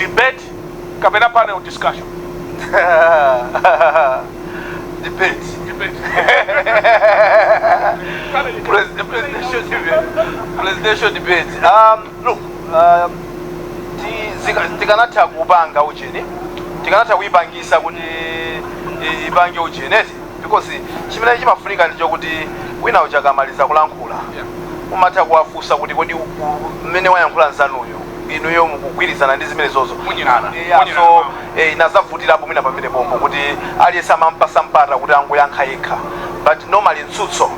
Debate kapena panel discussion? Debate. Debate. Presidential debate. Presidential debate. Look, tikanatha kupanga ucheni, tikanatha kuyipangisa kuti ipange ucheni eti, because chimene chimafunika ndicho kuti wina uja akamaliza kulankhula, umatha kuwafunsa kuti kodi mmene wayankhula nzanuyo, inuyo mukugwirizana ndi zimene zozo? Munyinana. Yeah, Munyinana. so inazavutirapo mwina pamene pompo kuti aliyense amampasa mpata kuti angoyankha yekha, but normally mtsutso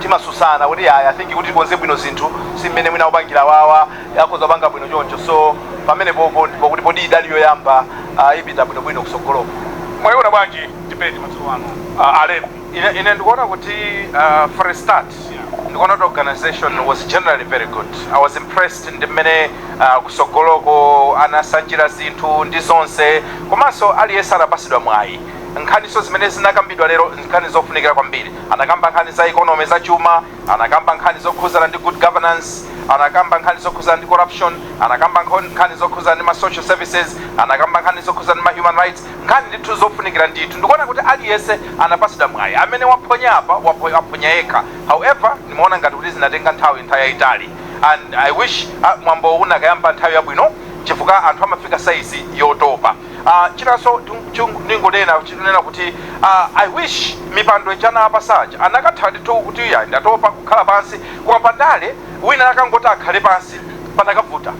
timasusana kuti aya, I think kuti tikonze bwino zinthu si mmene mwina kupangira wawa, akhoza kupanga bwino choncho. So pamene popo ndipo kuti podi idali yoyamba, ipita bwinobwino kusogoloko. Mwayiona bwanji debate madzulo ano, alembi? Ine ndikuona kuti for a start ndikuona kuti organization was generally very good. I was impressed ndi mmene kusogoloko anasanjira zinthu ndi zonse, komanso aliyense anapasidwa mwayi. Nkhaniso zimene zinakambidwa lero, nkhani zofunikira kwambiri. Anakamba nkhani za economy, za chuma, anakamba nkhani zokhuzana ndi good governance, anakamba nkhani zokhuzana ndi corruption, anakamba nkhani zokhuzana ndi ma social services, anakamba nkhani zokhuzana ndi ma human rights, nkhani ndithu zofunikira ndithu. Ndikuona kuti aliyense anapasidwa mwayi. Amene waphonya apa waphonya yekha. However, nimaona ngati kuti zinatenga nthawi yayitali, and I wish mwambo unakayamba nthawi yabwino, chifukwa anthu amafika saizi yotopa. Chinanso ndingonena chinena kuti I wish mipando ichana apasaja anakatha ndithu kuti ya, ndatopa kukhala pansi. Koma pandale wina akangoti akhale pansi, panakavuta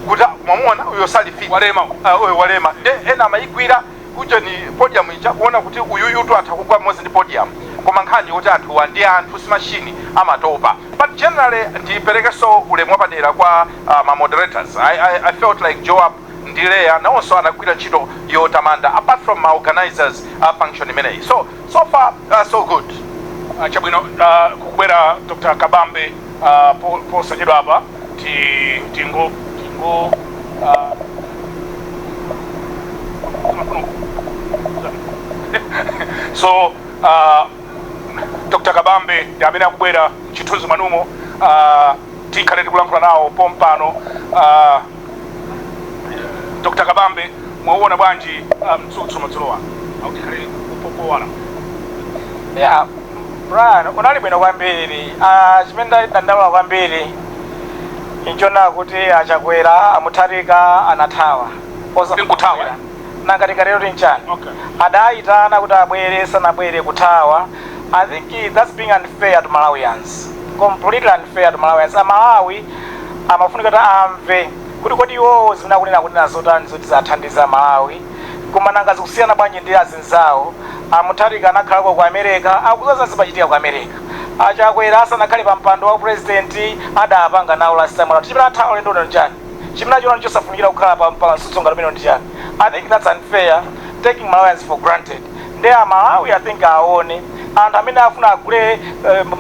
kuti mwamuona uyo sali fit. Walema. Uyo walema. Nde ena amayigwira kuja ni podium ija kuona kuti uyuyutu atha kugwa mmodzi ndi podium. Koma nkhani yoti anthuwa ndi anthu, si machine, amatopa. But generally ndiperekenso ulemu wapadera kwa ma moderators. I felt like Joab ndi Leya nawonso anagwira ntchito yotamanda, apart from ma organizers a function imeneyi. So so far so good. Chabwino, kukubwera Dr Kabambe posachedwa apa. Tingo so Dr Kabambe ndi amene akubwera mchithunzi mwanumo. Tikhale tikulankhula nawo pompano. Dr Kabambe, mwauona bwanji mtsutso madzulo ano? Autikhale popowala. Yeah, Brian, unali bwino kwambiri. Chimene ndadandaula kwambiri nchona kuti aChakwera, aMutharika anathawa. Nkuthawa, eh? Nanga tikalero tinchani? Adayitana kuti abwere, sanabwere, kuthawa. I think that's being unfair to Malawians, completely unfair to Malawians. Amalawi amafunika kuti amve kuti kodi iwowo zimene akunena kunena zotani zoti zathandiza Malawi, koma nanga zikusiyana bwanji ndi azinzawo? AMutharika anakhalako ku America, akuzaza zimachitika ku America. AChakwera asanakhale pa mpando wa president adapanga nawo last time around. Chimene athawa ulendo uno ndi chani? Chimene achiona chosafunikira kukhala pa mtsutso ngati umene ndi chani? I think that's unfair, taking Malawians for granted. Ndi Amalawi, I think aone anthu amene afuna agule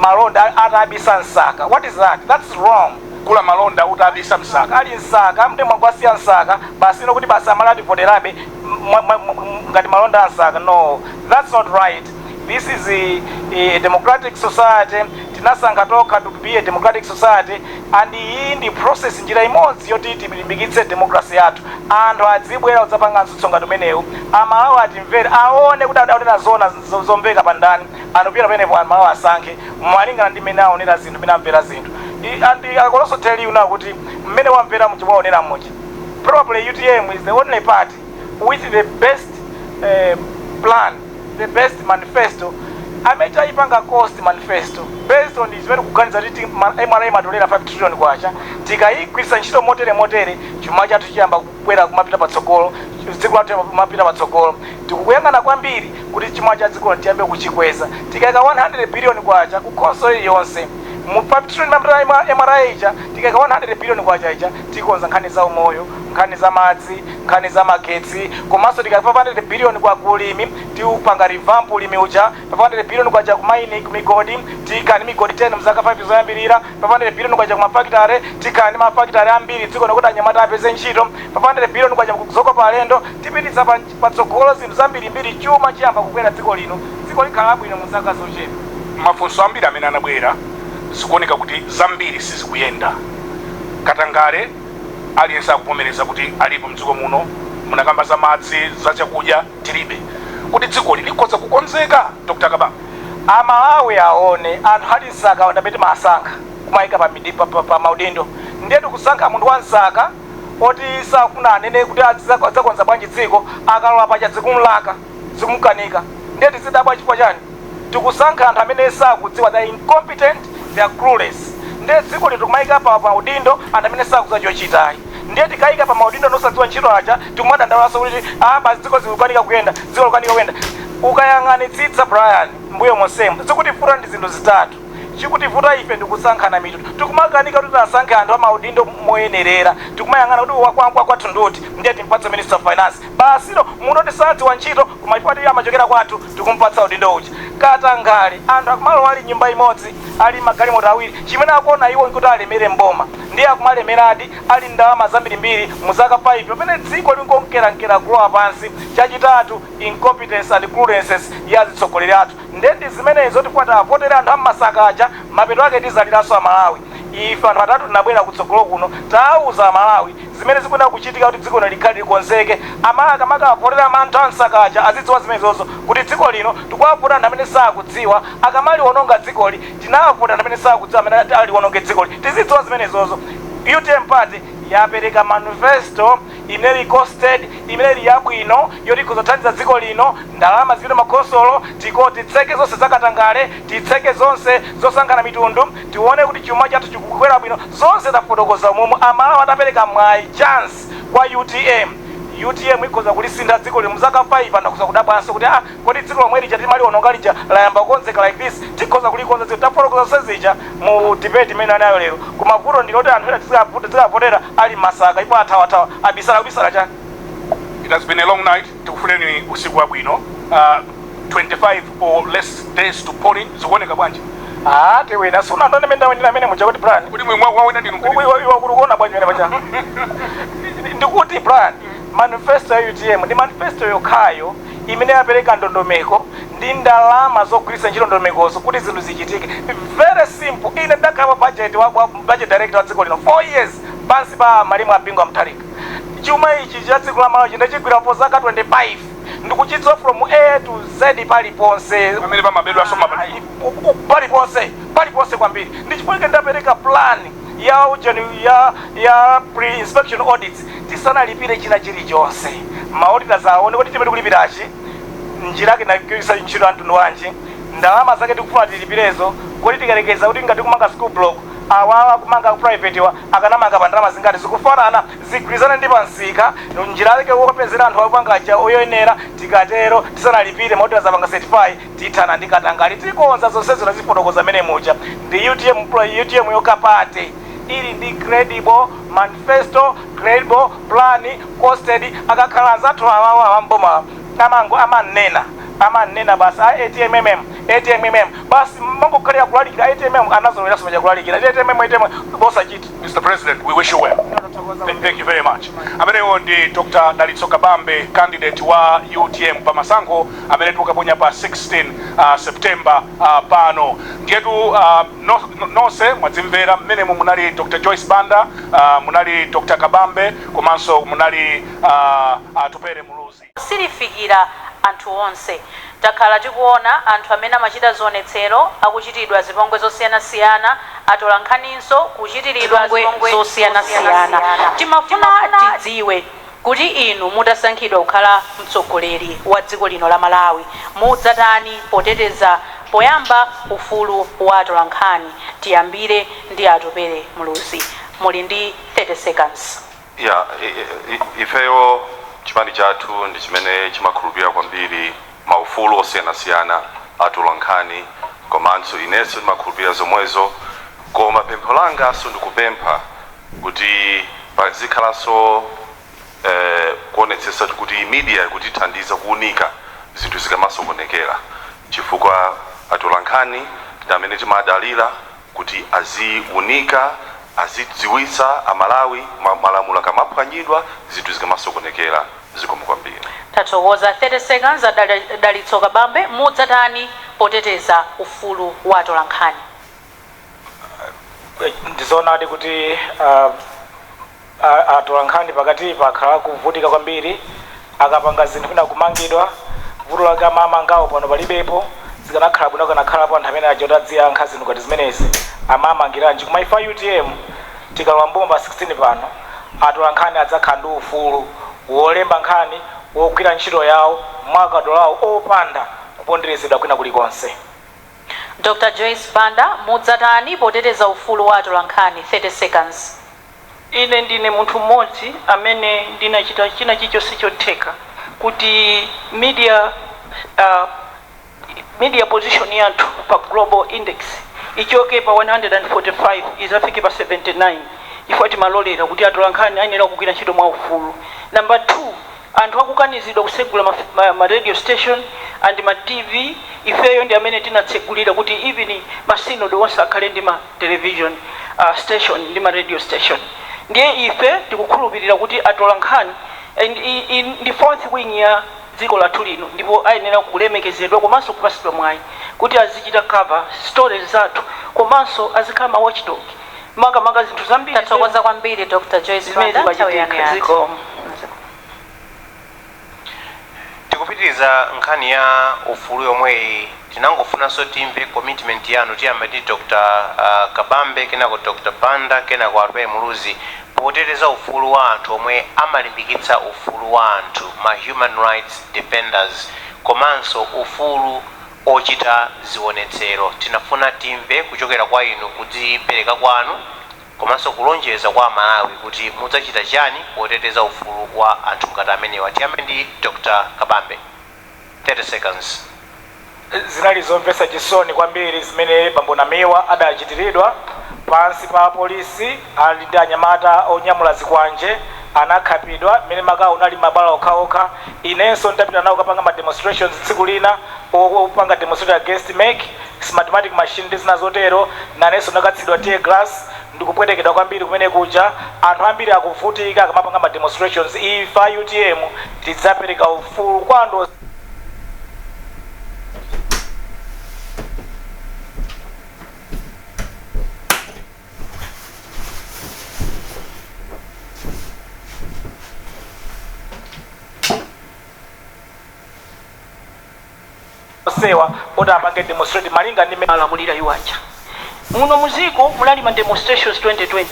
malonda atabisa msaka. What is that? That's wrong. Kula malonda utabisa msaka. Ali msaka, mde mwagwasiya msaka basi, ino kuti basi amala ativoterabe ngati malonda a msaka. No, that's not right. This is a democratic society. Tinasankha tokha to be a democratic society, and iyi ndi process, njira imodzi yoti tilimbikitse democracy yathu. Anthu adzibwera kudzapanga mtsutso ngati umenewu, Amalawi atimvere, aone kuti adaonera zona zomveka pandani. Anthu pita pamenepo, Amalawi asankhe malingana ndi mmene aonera zinthu, mmene amvera zinthu. And I can also tell you now kuti mmene wamvera muchi, waonera muchi, probably UTM is the only party with the best plan, the best manifesto amene tayipanga cost manifesto based on zimene kuganiza kuti MRA imatolera 5 trillion kwacha, tikayigwiritsa ntchito motere motere, chuma chathu chiyamba kukwera, kumapita patsogolo, dziko lathu kumapita patsogolo. Tikukuyang'ana kwambiri kuti chuma cha dziko tiyambe kuchikweza. Tikayika 100 billion kwacha ku khonsolo iliyonse mu 5 trillion MRA ija, tikayika 100 billion kwacha ija, tikonza nkhani za umoyo, nkhani za madzi, nkhani za magetsi. Komanso tikayika 500 billion kwa kulimi, tiupanga revamp ulimi uja. 500 billion kwacha ku mining, ku migodi, tikhala ndi migodi 10 mzaka 5 zoyambirira. 500 billion kwacha ku mafakitare, tikhala ndi mafakitare ambiri dziko nokuti anyamata apeze ntchito. 500 billion kwacha kuzokopa alendo, tipititsa patsogolo zinthu zambirimbiri. Chuma chiyamba kukwera dziko lino, dziko likhala labwino mu zaka zochepa. Mafunso ambiri amene anabwera, zikuoneka kuti zambiri sizikuyenda. Katangale Aliyense akuvomereza kuti alipo mdziko muno. Munakamba za madzi, za chakudya tilibe, kuti dzikoli likhoza kukonzeka, Dr Kabambe? Amalawi aone, anthu ali msaka ndamene timasankha kumayika pa maudindo. Ndiye tikusankha munthu wa msaka oti safuna anene kuti adzakonza bwanji dziko. Akalowa paja zikumlaka, zikumkanika. Ndiye tizidabwa chifukwa chani? Tikusankha anthu amene sakudziwa. They are incompetent, they are clueless. Ndiye dziko lino tikumayika pa maudindo anthu amene sakudziwa chochitayi. Ndiye tikayika pa maudindo nosadziwa ntchito aja, tikumadandaulaso kuti, "Ah, basi, dziko zikukanika kuyenda, dziko likukanika kuyenda." Ukayang'anitsitsa, Brian, mbuyo monsemo zikutivuta ndi zinthu zitatu. Chikutivuta ife ndikusankhana mitundu. Tikumakanika kuti tisankhe anthu amaudindo moyenerera. Tikumayang'ana kuti wakwangwa kwathu nduti, ndiye timpatse Minister of Finance basiro. Munthu tisadziwa ntchito, koma chifukwa kuti amachokera kwathu, tikumpatsa udindo uja. Katangale, anthu akumalowa ali nyumba imodzi, ali magalimoto awiri. Chimene akuona iwo nkuti alemere mboma, ndiye akumalemeradi, ali ndalama zambirimbiri mu zaka 5, pamene dziko linkonkerankera kulowa pansi. Chachitatu, incompetence and cluelessness ya atsogoleri athu. Ndiye ndi zimenezo tifuna tavotere anthu ammasaka aja, mapeto ake tizaliranso Amalawi. Ife anthu atatu tinabwera kutsogolo kuno, tawuza Amalawi zimene zikuyenera kuchitika kuti dziko lino likhale likonzeke. Amalawi akamakavotera anthu amsaka aja, azidziwa zimenezozo kuti dziko lino tikuwavota anthu amene sakudziwa. Akamliwononga dzikoli, tinawavota anthu amene sakudziwa amene aliwononge dzikoli. Tizidziwa zimenezozo. UTM Party yapereka manifesto imene ili costed, imene ili yabwino, yoti ikuzothandiza dziko lino. Ndalama zipite makhonsolo, tiko titseke zonse zakatangale, titseke zonse zosankhana mitundu, tione kuti chuma chathu chikukwera bwino. Zonse tafotokoza momwe. Amalawi atapereka mwayi, chance kwa UTM, UTM ikhoza kulisintha dziko lino muzaka 5. Anthu akhoza kudabwanso kuti, "Ah, kodi dziko lomwe lija timaliononga lija layamba kukonzeka like this?" Tikhoza kulikonza dziko. Tafotokoza zonse zija mu debate imene anayo lero. Koma vuto ndiloti anthu ena tizikavotera ali m'masaka, ipo athawathawa, abisala. Kubisala chani? It has been a long night. Tikufuneni usiku wabwino. 25 or less days to polling, zikuoneka bwanji? Ah, tiwina. Sunandone mene ndawinira amene muja kuti, Brian, Kuti mwe mwawina ndinu? Iwe kuona bwanji mene pacha? Ndikuti, Brian, manifesto ya UTM ndi manifesto yokhayo imene yapereka ndondomeko ndi ndalama zogwiritsa ntchito ndondomekozo kuti zinthu zichitike. Very simple. Ine ndakhala budget wa budget director wa dziko lino 4 years pansi pa malemu a Bingu Mutharika. Chuma ichi cha dziko la Malawi ndachigwirapo zaka 25, ndikuchidziwa from A to Z, paliponse. Pamene pamabedwanso Paliponse, paliponse kwambiri. Ndichifukwa ndapereka plan ya ujeni ya pre-inspection audits tisanalipire china chilichonse. Ma auditors aone kuti timene tikulipirachi, njira yake inagwiritsa ntchito anthu wanji, ndalama zake tikufuna tilipirezo, kuti tikalekeza kuti ngati kumanga school block, awawa kumanga private wa akanamanga pa ndalama zingati, zikufanana, zigwirizane ndi pansika, njira yake wopezera anthu akupanga oyenera. Tikatero, tisanalipire, ma auditors apanga certify, tithana ndi katangale, tikonza zonse zino. Zifotokoza amene muja ndi UTM. UTM yokha party ili ndi credible manifesto, credible plan, costed. Akakhala anzathu awawa awamboma, amango amanena, amanena basi, a ATMM, ATMM basi, mangokhalira kulalikira ATMM. Anazoloweranso paja kulalikira ATMM, ATM, bosachita. Mr President, we wish you well. Thank you very much. Amenewo ndi Dr Dalitso Kabambe, candidate wa UTM pa masankho amene tikukaponya pa 16 September pano. Ndiyetu nonse mwadzimvera mmenemu. Munali Dr Joyce Banda, munali Dr Kabambe, komanso munali Atupele Muluzi. Silifikira anthu onse. Takhala tikuona anthu amene amachita zionetsero akuchitidwa zipongwe zosiyanasiyana, atola nkhaninso kuchitiridwa zipongwe zosiyanasiyana. Timafuna tidziwe kuti inu mutasankhidwa kukhala mtsogoleri wa dziko lino la Malawi, mudzatani poteteza poyamba ufulu wa atolankhani? Tiyambire ndi Atupele Muluzi, muli ndi 30 seconds. Ya, ifeyo chipani chathu ndi chimene chimakhulupirira kwambiri maufulu osiyanasiyana atolankhani, komanso inenso ndimakhulupirira zomwezo. Koma pempho langanso ndikupempha kuti pazikhalanso kuonetsetsa kuti media ikutithandiza kuunika zinthu zikamasokonekera, chifukwa atolankhani ndi amene timadalira kuti aziunika, azidziwitsa Amalawi malamulo akamaphwanyidwa, zinthu zikamasokonekera. Zikomo kwambiri. Tathokoza. 30 seconds, Dalitso Kabambe, mudzatani poteteza ufulu wa atolankhani? Ndizoonadi kuti Atolankhani pakati pakhala kuvutika kwambiri akapanga zinthu kwina kumangidwa. Vuto lake amamangawo pano palibepo. Zikanakhala bwino kanakhalapo anthu amene aja kuti adziyankha zinthu ngati zimenezi, amamangiranji? Koma ife a UTM tikalowa mboma 16 pano, atolankhani adzakhala ndi ufulu wolemba nkhani, wogwira ntchito yawo mwakadolawo, opanda kuponderezedwa kwina kulikonse. Dr Joyce Banda, mudzatani poteteza ufulu wa atolankhani? 30 seconds. Ine ndine munthu mmodzi amene ndinachita china chilichonse chotheka kuti media position yathu pa global index ichoke pa 145 izafike pa 79, chifukwa timalolera kuti atolankhani ayenera kugwira ntchito mwaufulu. Number 2, anthu akukanizidwa kusegula ma radio station and ma TV. Ifeyo ndi amene tinatsegulira kuti even ma synod onse akhale ndi ma television station ndi ma radio station. Ndiye ife tikukhulupirira kuti atolankhani ndi fourth wing ya dziko lathu lino, ndipo ayenera kulemekezedwa komanso kupasidwa mwayi kuti azichita cover stories zathu, komanso azikhala ma watchdog, makamaka zinthu zambiri Tathokoza kwambiri, Dr Joyce zimene Banda. Nthawi yanu zimachitika yatha. Zikomo. Tikupitiriza nkhani ya ufulu yomweyi. Tinangofunanso timve commitment yanu. Tiyamba ndi Dr Kabambe, kenako Dr Banda, kenako Atupele Muluzi, poteteza ufulu wa anthu omwe amalimbikitsa ufulu wa anthu, ma human rights defenders, komanso ufulu ochita zionetsero. Tinafuna timve kuchokera kwa inu kudzipereka kwanu komanso kulonjeza kwa Amalawi kuti mudzachita chani poteteza ufulu wa anthu ngati amenewa. Tiyambe ndi Dr Kabambe, 30 seconds. Zinali zomvetsa chisoni kwambiri zimene bambo Namiwa adachitiridwa pansi pa polisi ali ndi anyamata onyamula zikwanje. Anakhapidwa mmene makawo unali mabala okhaokha. Inenso nditapita nawo kapanga ma demonstrations tsiku lina, opanga demonstrate against MEC, Smartmatic machine ndi zina zotero, nanenso ndakatsidwa tear gas ndikupwetekedwa kwambiri kumene kuja. Anthu ambiri akuvutika akamapanga ma demonstrations. Ife a UTM tidzapereka ufulu kwa anthu onsewa oti apange demonstrate malinga ndi alamulira iwaja. Muno muziko munali ma demonstrations 2020,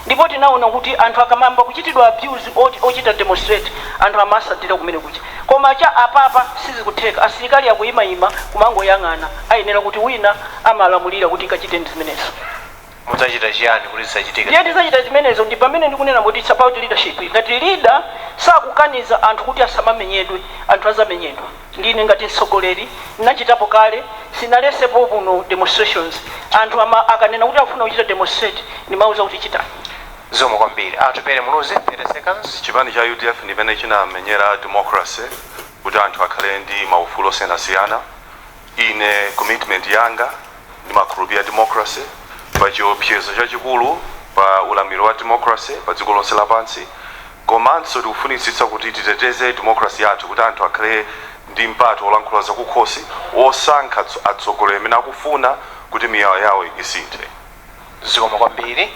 ndipo tinaona kuti anthu akamamba kuchitidwa abuse ochita demonstrate, anthu amasatira kumene kuja. Koma cha apapa sizikutheka, asilikali akuyimayima kumangoyang'ana. Ayenera kuti wina amalamulira kuti kachite ndi zimenezo. Mudzachita chiyani kuti zisachitike? Ndiye tidzachita zimenezo ndi pamene ndikunena kuti it's about leadership. Ngati leader sakukaniza anthu kuti asamamenyedwe, anthu azamenyedwa. Ndine ngati mtsogoleri ndinachitapo kale, sinalesepo kuno demonstrations. Anthu akanena kuti afuna kuchita demonstrate, ndimauza kuti chitani. Zikomo kwambiri. Atupele Muluzi, 30 seconds. Chipani cha UDF ndimene chinamenyera democracy, kuti anthu akhale ndi maufulu osiyanasiyana. Ine commitment yanga, ndimakhulupirira democracy. Pa chiopsezo chachikulu pa ulamuliro wa democracy pa dziko lonse lapansi, komanso tikufunitsitsa kuti titeteze democracy yathu, kuti anthu akhale ndi mpata wolankhula zakukhosi, wosankha atsogoleri amene akufuna kuti miyoyo yawo isinthe. Zikomo kwambiri.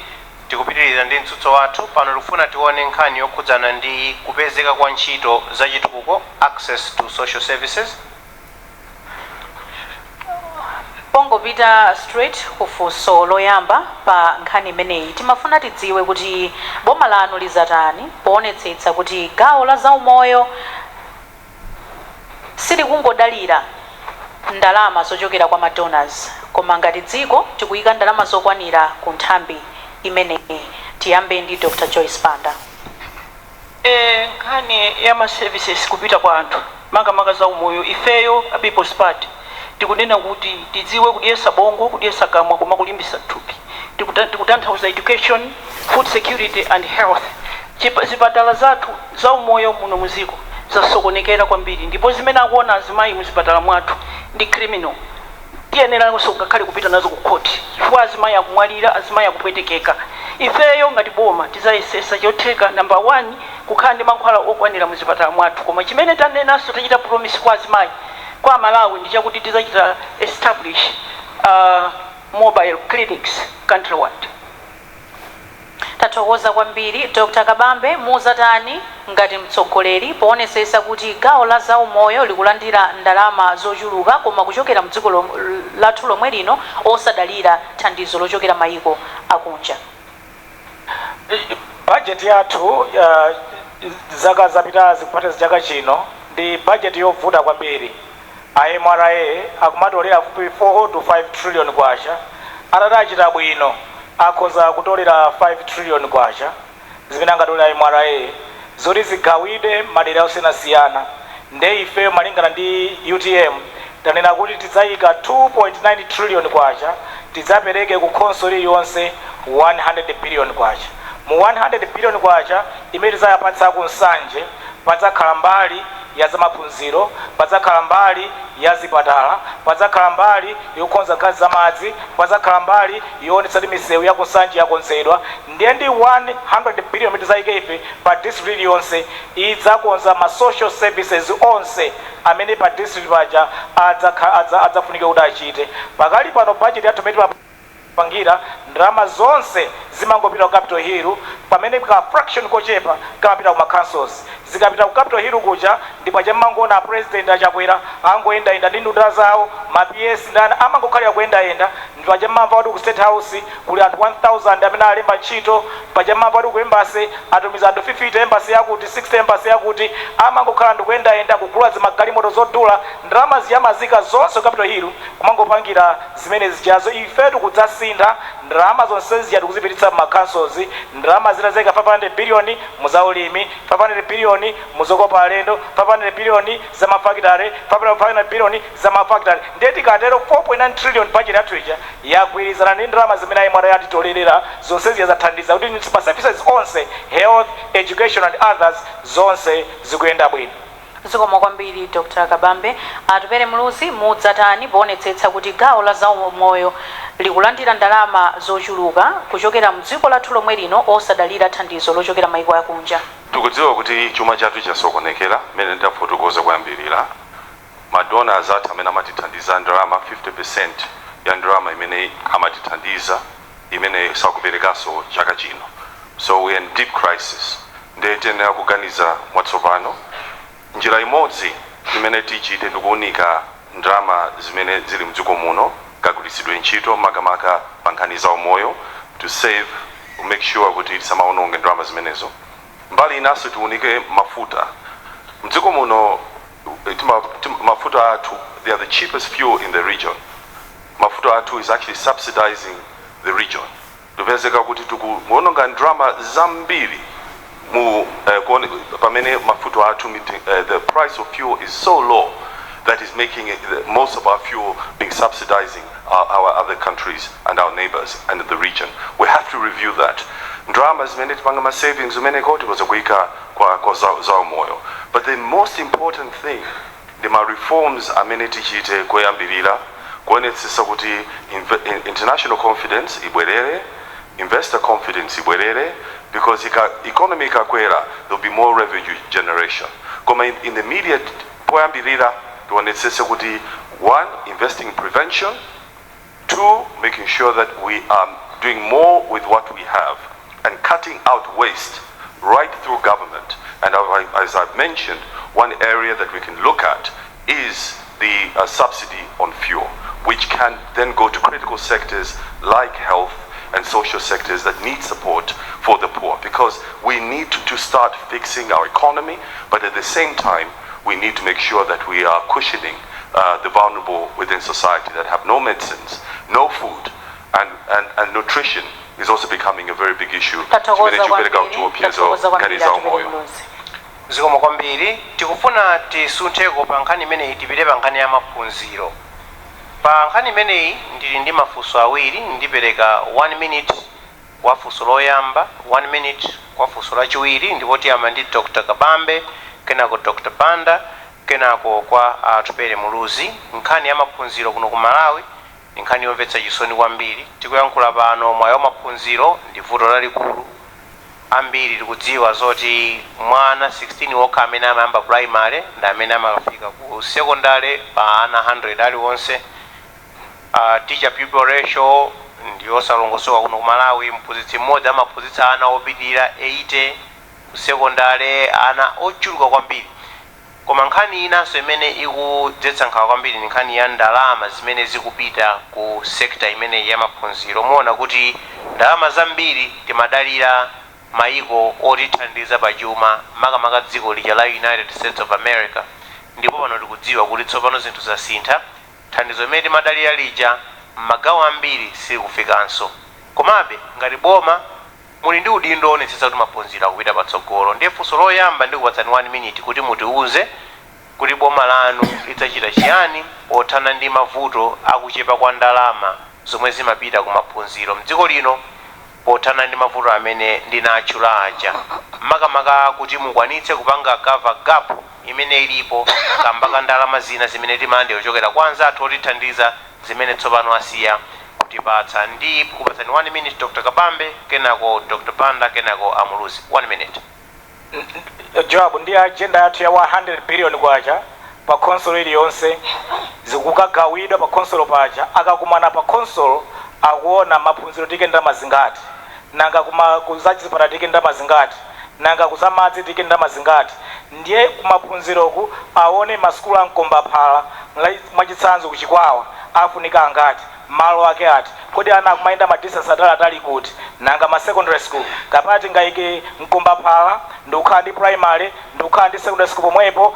Tikupitiriza ndi mtsutso wathu. Pano tikufuna tione nkhani yokhudzana ndi kupezeka kwa ntchito zachitukuko, access to social services. Pongopita straight kufunso loyamba pa nkhani imeneyi, timafuna tidziwe kuti boma lanu lizatani poonetsetsa kuti gawo la zaumoyo silikungodalira ndalama zochokera kwa ma donors, koma ngati dziko tikuyika ndalama zokwanira ku nthambi imeneyi. Tiyambe ndi Dr Joyce Banda. Nkhani ya ma services kupita kwa anthu, makamaka za umoyo, ifeyo a People's Party tikunena kuti tidziwe kudyesa bongo, kudyesa kamwa, koma kulimbisa thupi. Tikutanthauza education, food security and health. Zipatala zathu za umoyo muno muziko zasokonekera kwambiri, ndipo zimene akuona azimayi muzipatala mwathu ndi criminal. Tiyeneranso ngakhale kupita nazo ku khoti, chifukwa azimayi akumwalira, azimayi akupwetekeka. Ifeyo ngati boma tizayesesa chotheka, number one, kukhala ndi mankhwala okwanira muzipatala mwathu. Koma chimene tanenanso, tachita promise kwa azimayi, kwa Amalawi, ndi chakuti tizachita establish mobile clinics countrywide. Tathokoza kwambiri. Dr Kabambe, muzatani ngati mtsogoleri poonetsetsa kuti gawo la zaumoyo likulandira ndalama zochuluka koma kuchokera mdziko lathu lomwe lino, osadalira thandizo lochokera mayiko akunja? Bajeti yathu zaka zapitazi kupatira chaka chino ndi bajeti yovuta kwambiri. A MRA akumatolera fupi 4 to 5 trillion kwacha. Atati achita bwino akhoza kutolera 5 trillion kwacha zimene angatolera MRA zoti zigawidwe madera osiyanasiyana. Nde ife malingana ndi UTM tanena kuti tidzayika 2.9 trillion kwacha, tidzapereke ku khonsolo iliyonse 100 billion kwacha. Mu 100 billion kwacha imene tidzayapatsa ku Nsanje padzakhala mbali ya zamaphunziro, padzakhala mbali ya zipatala, padzakhala mbali yokonza nkhani zamadzi, padzakhala mbali yoonetsa kuti misewu ya ku Nsanje yakonzedwa. Ndiye ndi 100 billion imene tidzayike ife pa district iliyonse idzakonza ma social services onse amene pa district paja adzafunike kuti achite. Pakali pano budget yathu imene timapangira, ndalama zonse zimangopita ku Capital Hill, pamene ka fraction kochepa kamapita ku councils. Zikapita ku Capital Hill kuja ndipo aja mmangoona president Achakwera angoyendayenda ndi nduna zawo, ma PS ndani, amangokhalira kuyendayenda. Ndipo aja mmamva kuti ku State House kuli anthu 1000 amene alemba ntchito, paja mmamva kuti ku embassy atumiza anthu 50, embassy yakuti 60, embassy yakuti. Amangokhala ndikuyendayenda, kugula zimagalimoto zodula. Ndalama ziyamazika zonse ku Capital Hill kumangopangira zimene zijazo. Ife tikudzasintha, ndalama zonse zija tikuzipititsa mu councils. Ndalama zina zika 500 billion muzaulimi, 500 billion muzokopa alendo, 500 billion za mafakitale, 500 billion za mafakitale. Ndiye tikatero 4.9 trillion budget yathu ija yagwirizana ndi ndalama zimene a MRA atitolerera zonse zija, zathandiza kuti pa services onse, health, education and others, zonse zikuyenda bwino. Zikomo kwambiri, Dr Kabambe. Atupere Muluzi, mudzatani poonetsetsa kuti gawo la zaumoyo likulandira ndalama zochuluka kuchokera mdziko lathu lomwe lino, osadalira thandizo lochokera maiko akunja? Tikudziwa kuti chuma chathu chasokonekera. Mmene ndafotokoza kuyambirira, ma donors athu amene amatithandiza ndalama, 50% ya ndalama imene amatithandiza imene sakuperekanso chaka chino, so we are in deep crisis. Ndiye tiyenera kuganiza mwatsopano. Njira imodzi imene tichite ndikuunika ndalama zimene zili mdziko muno kagwiritsidwe ntchito, makamaka pa nkhani za umoyo, to save, to make sure kuti tisamaononge ndalama zimenezo. Mbali inanso tiunike mafuta mdziko muno. Mafuta athu, they are the cheapest fuel in the region. Mafuta athu is actually subsidizing the region. Tipezeka kuti tikuononga ndalama zambiri mu pamene mafuta athu the price of fuel is so low that is making most of our fuel being subsidizing our other countries and our neighbors and the region. We have to review that. Ndalama zimene tipanga ma savings zimeneko tikoza kuyika kwa za umoyo. But the most important thing ndi ma reforms amene tichite koyambirira kuonetsetsa kuti international confidence ibwerere, investor confidence ibwerere, because economy ikakwera there'll be more revenue generation. Koma in the immediate, poyambirira tionetsetse kuti one, investing in prevention; two, making sure that we are doing more with what we have and cutting out waste right through government. And as I've mentioned, one area that we can look at is the subsidy on fuel, which can then go to critical sectors like health and social sectors that need support for the poor. Because we need to start fixing our economy, but at the same time, we need to make sure that we are cushioning the vulnerable within society that have no medicines, no food, and nutrition is also becoming a very big issue. Tathokoza Chimene chikupereka kwambiri. chiopsezo Tathokoza nkhani kwambiri, za Atupere umoyo. Muluzi. Zikomo kwambiri. Tikufuna tisuntheko pa nkhani imeneyi, tipite pa nkhani ya maphunziro. Pa nkhani imeneyi ndili ndi mafunso awiri. Ndipereka 1 minute kwa funso loyamba, 1 minute kwa funso lachiwiri, ndipo tiyamba ndi Dr Kabambe, kenako Dr Banda, kenako kwa Atupere Muluzi. Nkhani ya maphunziro kuno ku Malawi ndi nkhani yomvetsa chisoni kwambiri. Tikuyankhula pano, mwayi wa maphunziro ndi vuto lalikulu. Ambiri tikudziwa zoti mwana 16 wokha amene amayamba primary ndi amene amakafika ku secondary pa ana 100 aliwonse. Teacher pupil ratio Ndi osalongosoka kuno ku Malawi. Mphunzitsi mmodzi amaphunzitsa ana opitirira 80, ku sekondale ana ochuluka kwambiri. Koma nkhani inanso imene ikudzetsa nkhawa kwambiri ndi nkhani ya ndalama zimene zikupita ku sector imeneyi ya maphunziro. Muona kuti ndalama zambiri timadalira mayiko otithandiza pachuma, makamaka dziko lija la United States of America. Ndipo pano tikudziwa kuti tsopano zinthu zasintha, thandizo limene timadalira lija m'magawo ambiri silikufikanso. Komabe ngati boma muli ndi udindo onetsetsa kuti maphunziro akupita patsogolo. Ndiye funso loyamba, ndikupatsani 1 minute kuti mutiuze kuti boma lanu lidzachita chiyani pothana ndi mavuto akuchepa kwa ndalama zomwe zimapita ku maphunziro mdziko lino, pothana ndi mavuto amene ndinatchula aja, makamaka kuti mukwanitse kupanga cover gap imene ilipo kamba ka ndalama zina zimene timalandira kuchokera kwa anzathu otithandiza, zimene tsopano asiya kutipatsa. Ndi kupatsani 1 minute, Dr Kabambe, kenako Dr Banda, kenako Amuluzi. 1 minute. Joab, ndi agenda yathu ya 100 billion kwacha pa khonsolo iliyonse, zikukagawidwa pa khonsolo paja. Akakumana pa khonsolo, akuona maphunziro tike ndalama zingati, nanga kuma kuzachipatala tike ndalama zingati, nanga kuzamadzi tike ndalama zingati. Ndiye kumaphunziroku aone masukulu amkombaphala, mwachitsanzo kuChikwawa, afunika angati, malo ake ati, kodi ana akumayenda ma distance ataliatali kuti, nanga ma secondary school kapati ngayike mkombaphala ndikukhala ndi primary, ndikukhala ndi secondary school pomwepo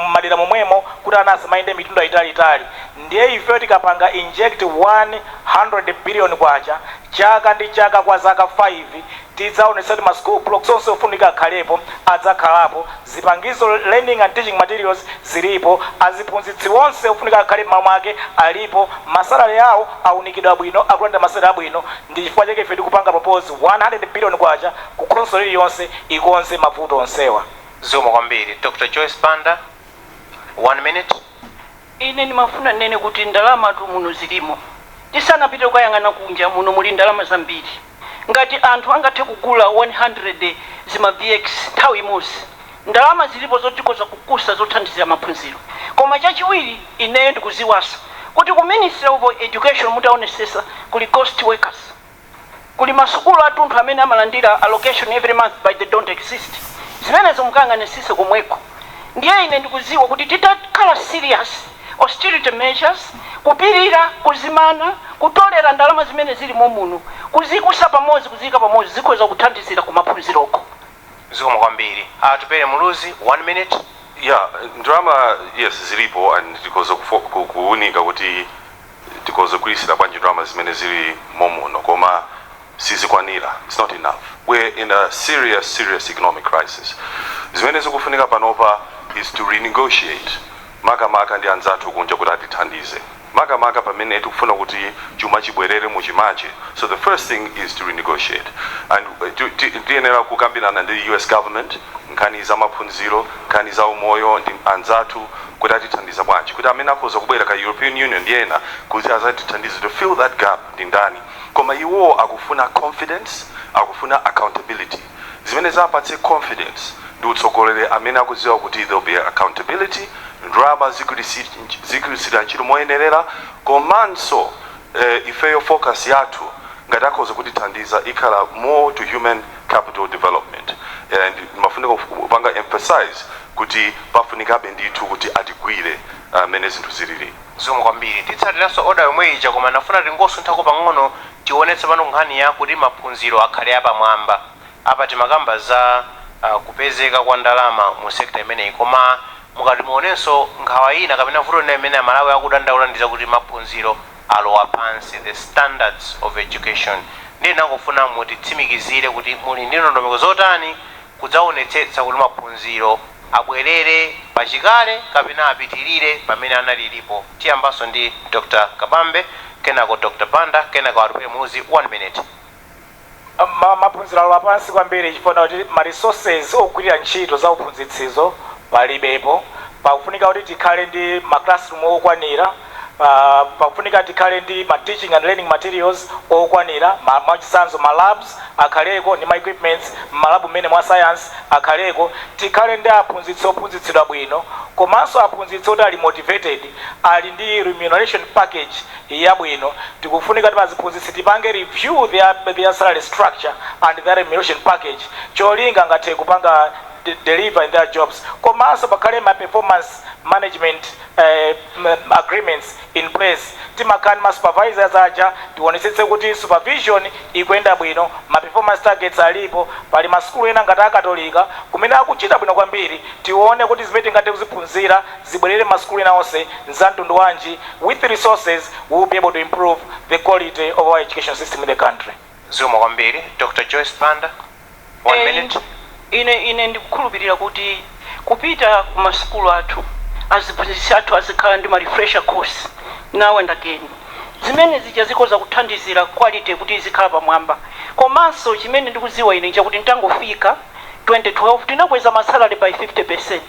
madera momwemo, kuti ana asamayende mitunda italiitali. Ndiye ife tikapanga inject 100 billion kwacha chaka ndi chaka kwa zaka 5, tidzaonetsa kuti ma school blocks onse ofunika akhalepo adzakhalapo, zipangizo, learning and teaching materials zilipo, aziphunzitsi onse ofunika akhale m'malo mwake alipo, ma salary awo awunikidwa bwino, akulandira ma salary abwino. Ndi chifukwa chake ife tikupanga propose 100 billion kwacha ku khonsolo iliyonse ikonze mavuto onsewa. Zikomo kwambiri. Dr Joyce Banda, 1 minute. Ine ndimafuna nene kuti ndalama tu muno zilimo. Tisanapite kukayang'ana kunja, muno muli ndalama zambiri. Ngati anthu angathe kugula 100 zima VX nthawi imodzi, ndalama zilipo zotikoza kukusa zothandizira maphunziro. Koma chachiwiri, ineyo ndikuziwasa kuti ku Ministry of Education mutaonesesa kuli ghost workers, kuli masukulu atunthu amene amalandira allocation every month but they don't exist. Zimenezo mukayang'anisise komweko. Ndiye ine ndikuziwa kuti titakhala serious austerity measures, kupirira, kuzimana, kutolera ndalama zimene zilimo muno, kuzikusa pamodzi, kuziyika pamodzi, zikhoza kuthandizira kumaphunziroko. Zikomo kwambiri. Atupele Muluzi, 1 minute. Yeah, ndalama, yes, zilipo, and tikhoza kuwunika kuti tikhoza kuyisira bwanji ndalama zimene zili momuno, koma sizikwanira. It's not enough. We're in a serious, serious economic crisis. Zimene zikufunika panopa is to renegotiate, makamaka ndi anzathu kunja, kuti atithandize, makamaka pamene tikufuna kuti chuma chibwerere muchimache. So the first thing is to renegotiate, and tiyenera kukambirana ndi US government nkhani za maphunziro, nkhani za umoyo, ndi anzathu kuti atithandiza bwanji, kuti amene akhoza kubwera ka European Union ndi ena kuti azatithandize to fill that gap ndi ndani. Koma iwo akufuna confidence, akufuna accountability. Zimene zapatse confidence ndi utsogoleri amene akudziwa kuti there will be accountability, ndalama zigwiritsidwa ntchito moyenerera. Komanso ifeyo focus yathu, ngati akhoza kutithandiza, ikhala more to human capital development. And mafunika kupanga emphasize kuti pafunikabe ndithu kuti atigwire mmene zinthu zilili. Zikomo kwambiri. Titsatiranso order yomwe ija, koma nafuna tingosunthako pang'ono, tionetse pano nkhani ya kuti maphunziro akhale apamwamba. Apa timakamba za kupezeka kwa ndalama mu sector imeneyi, koma mukati muonenso nkhawa ina kapena vuto lina imene Amalawi akudandaula ndi zakuti maphunziro alowa pansi, the standards of education. Ndiye nangofuna mutitsimikizire kuti muli ndi ndondomeko zotani kudzaonetsetsa kuti maphunziro abwerere pachikale kapena apitirire pamene analilipo. Tiyambanso ndi Dr Kabambe, kenako Dr Banda, kenako Atupele Muluzi. 1 minute. Maphunziro alowa pansi kwambiri chifukwa kuti ma resources ogwirira ntchito za uphunzitsizo palibepo. Pakufunika kuti tikhale ndi ma classroom okwanira. Pakufunika tikhale ndi ma teaching and learning materials okwanira. Mwachitsanzo, ma labs akhaleko ndi ma equipments m'ma lab mmene mwa science akhaleko. Tikhale ndi aphunzitsi ophunzitsidwa bwino, komanso aphunzitsi oti ali motivated, ali ndi remuneration package yabwino. Tikufunika kuti aziphunzitsi tipange review their salary structure and their remuneration package, cholinga ngathe kupanga deliver in their jobs. Komanso pakhale ma performance management agreements in place. Timakhala ma supervisors aja, tionetsetse kuti supervision ikuyenda bwino, ma performance targets alipo. Pali masukulu ena ngati Akatolika kumene akuchita bwino kwambiri. Tione kuti zimene tingathe kuziphunzira zibwerere masukulu ena onse za mtundu wanji. With resources, we will be able to improve the quality of our education system in the country. Zikomo kwambiri. Dr Joyce Banda, one minute. Ine ndikukhulupirira kuti kupita ku masukulu athu, aziphunzitsi athu azikhala ndi ma refresher course now and again. Zimene zija zikhoza kuthandizira quality kuti izikhala pamwamba. Komanso chimene ndikudziwa ine chakuti ntangofika 2012 tinakweza ma salary by 50%.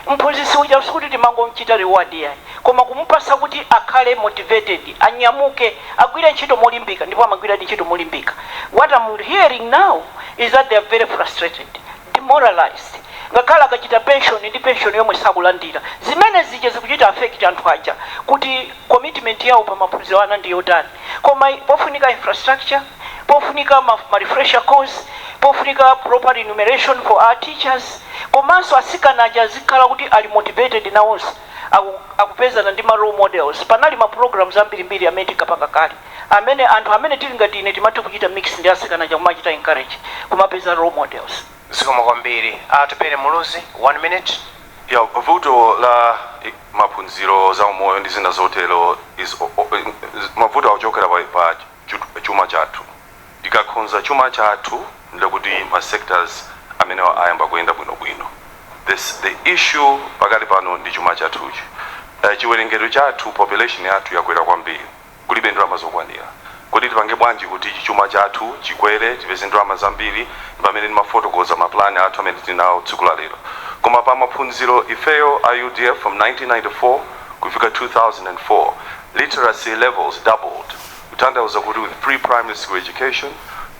Mphunzitsi uja sikuti timangomchita reward yayi, koma kumupasa kuti akhale motivated, anyamuke, agwire ntchito molimbika, ndipo amagwira ntchito molimbika. What I'm hearing now is that they are very frustrated, demoralized. Ngakhale akachita pension, ndi pension yomwe sakulandira. Zimene zija zikuchita affect anthu aja kuti commitment yawo pa maphunziro ana ndi yotani. Koma pofunika infrastructure, pofunika ma refresher course, pofunika proper remuneration for our teachers. Komanso asikana aja azikhala kuti ali motivated nawonso, akupezana ndi ma role models. Panali ma programs ambirimbiri amene tinkapanga kale, amene anthu amene tili ngati ine timatha kuchita mix ndi asikana aja, kumachita encourage, kumapeza role models. Zikomo kwambiri. Atupele Muluzi, one minute. Ya, vuto la maphunziro, za umoyo ndi zina zotero is mavuto akuchokera pa chuma chathu. Tikakonza chuma chathu, ndikuti ma sectors amene ayamba kuyenda bwinobwino. The issue pakali pano ndi chuma chathuchi. Chiwerengero chathu, population yathu yakwera kwambiri, kulibe ndalama zokwanira. Kodi tipange bwanji kuti chuma chathu chikwere, tipeze ndalama zambiri? Pamene ndimafotokoza maplani athu amene tinawo tsiku la lero. Koma pa maphunziro, ifeyo a UDF, from 1994 kufika 2004, literacy levels doubled, kutanthauza kuti with free primary school education,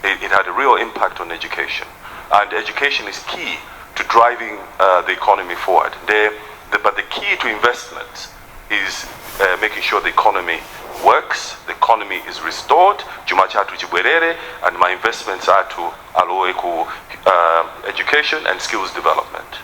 it had a real impact on education, and education is key to driving the economy forward. But the key to investment is making sure the economy works, the economy is restored, chuma chathu chibwerere, and ma investments athu alowe ku education and skills development.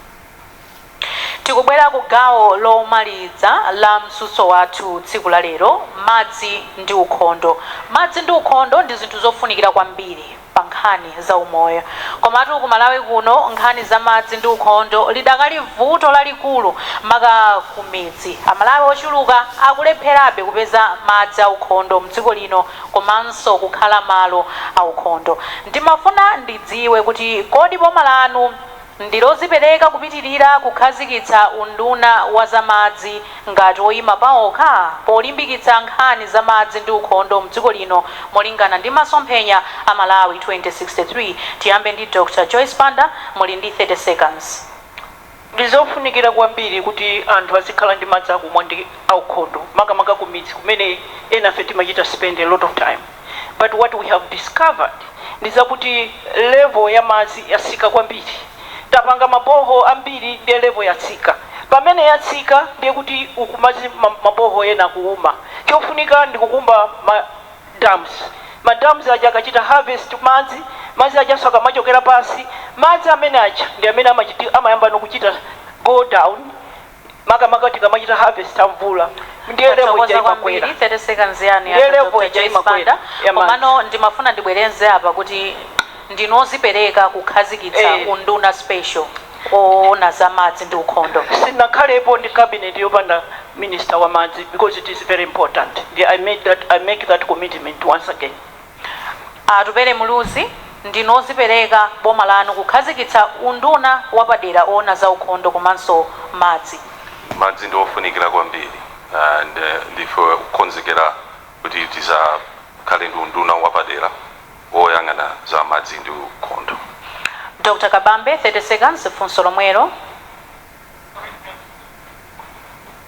Tikubwera ku gawo lomaliza la mtsutso wathu tsiku la lero, madzi ndi ukhondo. Madzi ndi ukhondo ndi zinthu zofunikira kwambiri pa nkhani za umoyo. Komatu ku Malawi kuno, nkhani za madzi ndi ukhondo lidakali vuto lalikulu, maka ku midzi. Amalawi ochuluka akulepherabe kupeza madzi aukhondo mdziko lino komanso kukhala malo aukhondo. Ndimafuna ndidziwe kuti kodi boma lanu ndilozipereka kupitirira kukhazikitsa unduna wa zamadzi ngati oyima paokha polimbikitsa nkhani za madzi ndi ukhondo mdziko lino molingana ndi masomphenya a Malawi 2063? Tiyambe ndi Dr Joyce Banda, muli ndi 30 seconds. Ndizofunikira kwambiri kuti anthu azikhala ndi madzi akumwa ndi aukhondo, makamaka ku midzi kumene enafe timachita spend a lot of time. But what we have discovered ndi zakuti level ya madzi yatsika kwambiri. Tapanga ma borehole ambiri, ndiye level yatsika. Pamene yatsika, ndiye kuti ukumazi ma borehole ena kuuma. Chofunika ndi kukumba ma dams. Ma dams aja akachita harvest madzi, madzi ajaso akamachokera pansi, madzi amene aja ndi amene amayamba nokuchita go down, makamaka tikamachita harvest amvula, ndiye level ija Tathokoza kwambiri. imakwera. 30 seconds yanu Ndiye ya level Dr. ija Joyce imakwera Banda. ya madzi. Komano ndimafuna ndibwerenze apa kuti ndinozipereka kukhazikitsa unduna special oona za madzi ndi ukhondo. Sinakhalepo ndi cabinet yopanda minister wa madzi, because it is very important. I make that commitment once again. Atupele Muluzi, ndinozipereka boma lanu kukhazikitsa unduna wapadera oona za ukhondo komanso madzi? Madzi ndi ofunikira kwambiri, and ndife kukonzekera kuti tizakhale ndi unduna wapadera woyang'ana za madzi ndi ukhondo. Dr Kabambe, 30 seconds, funso lomwelo.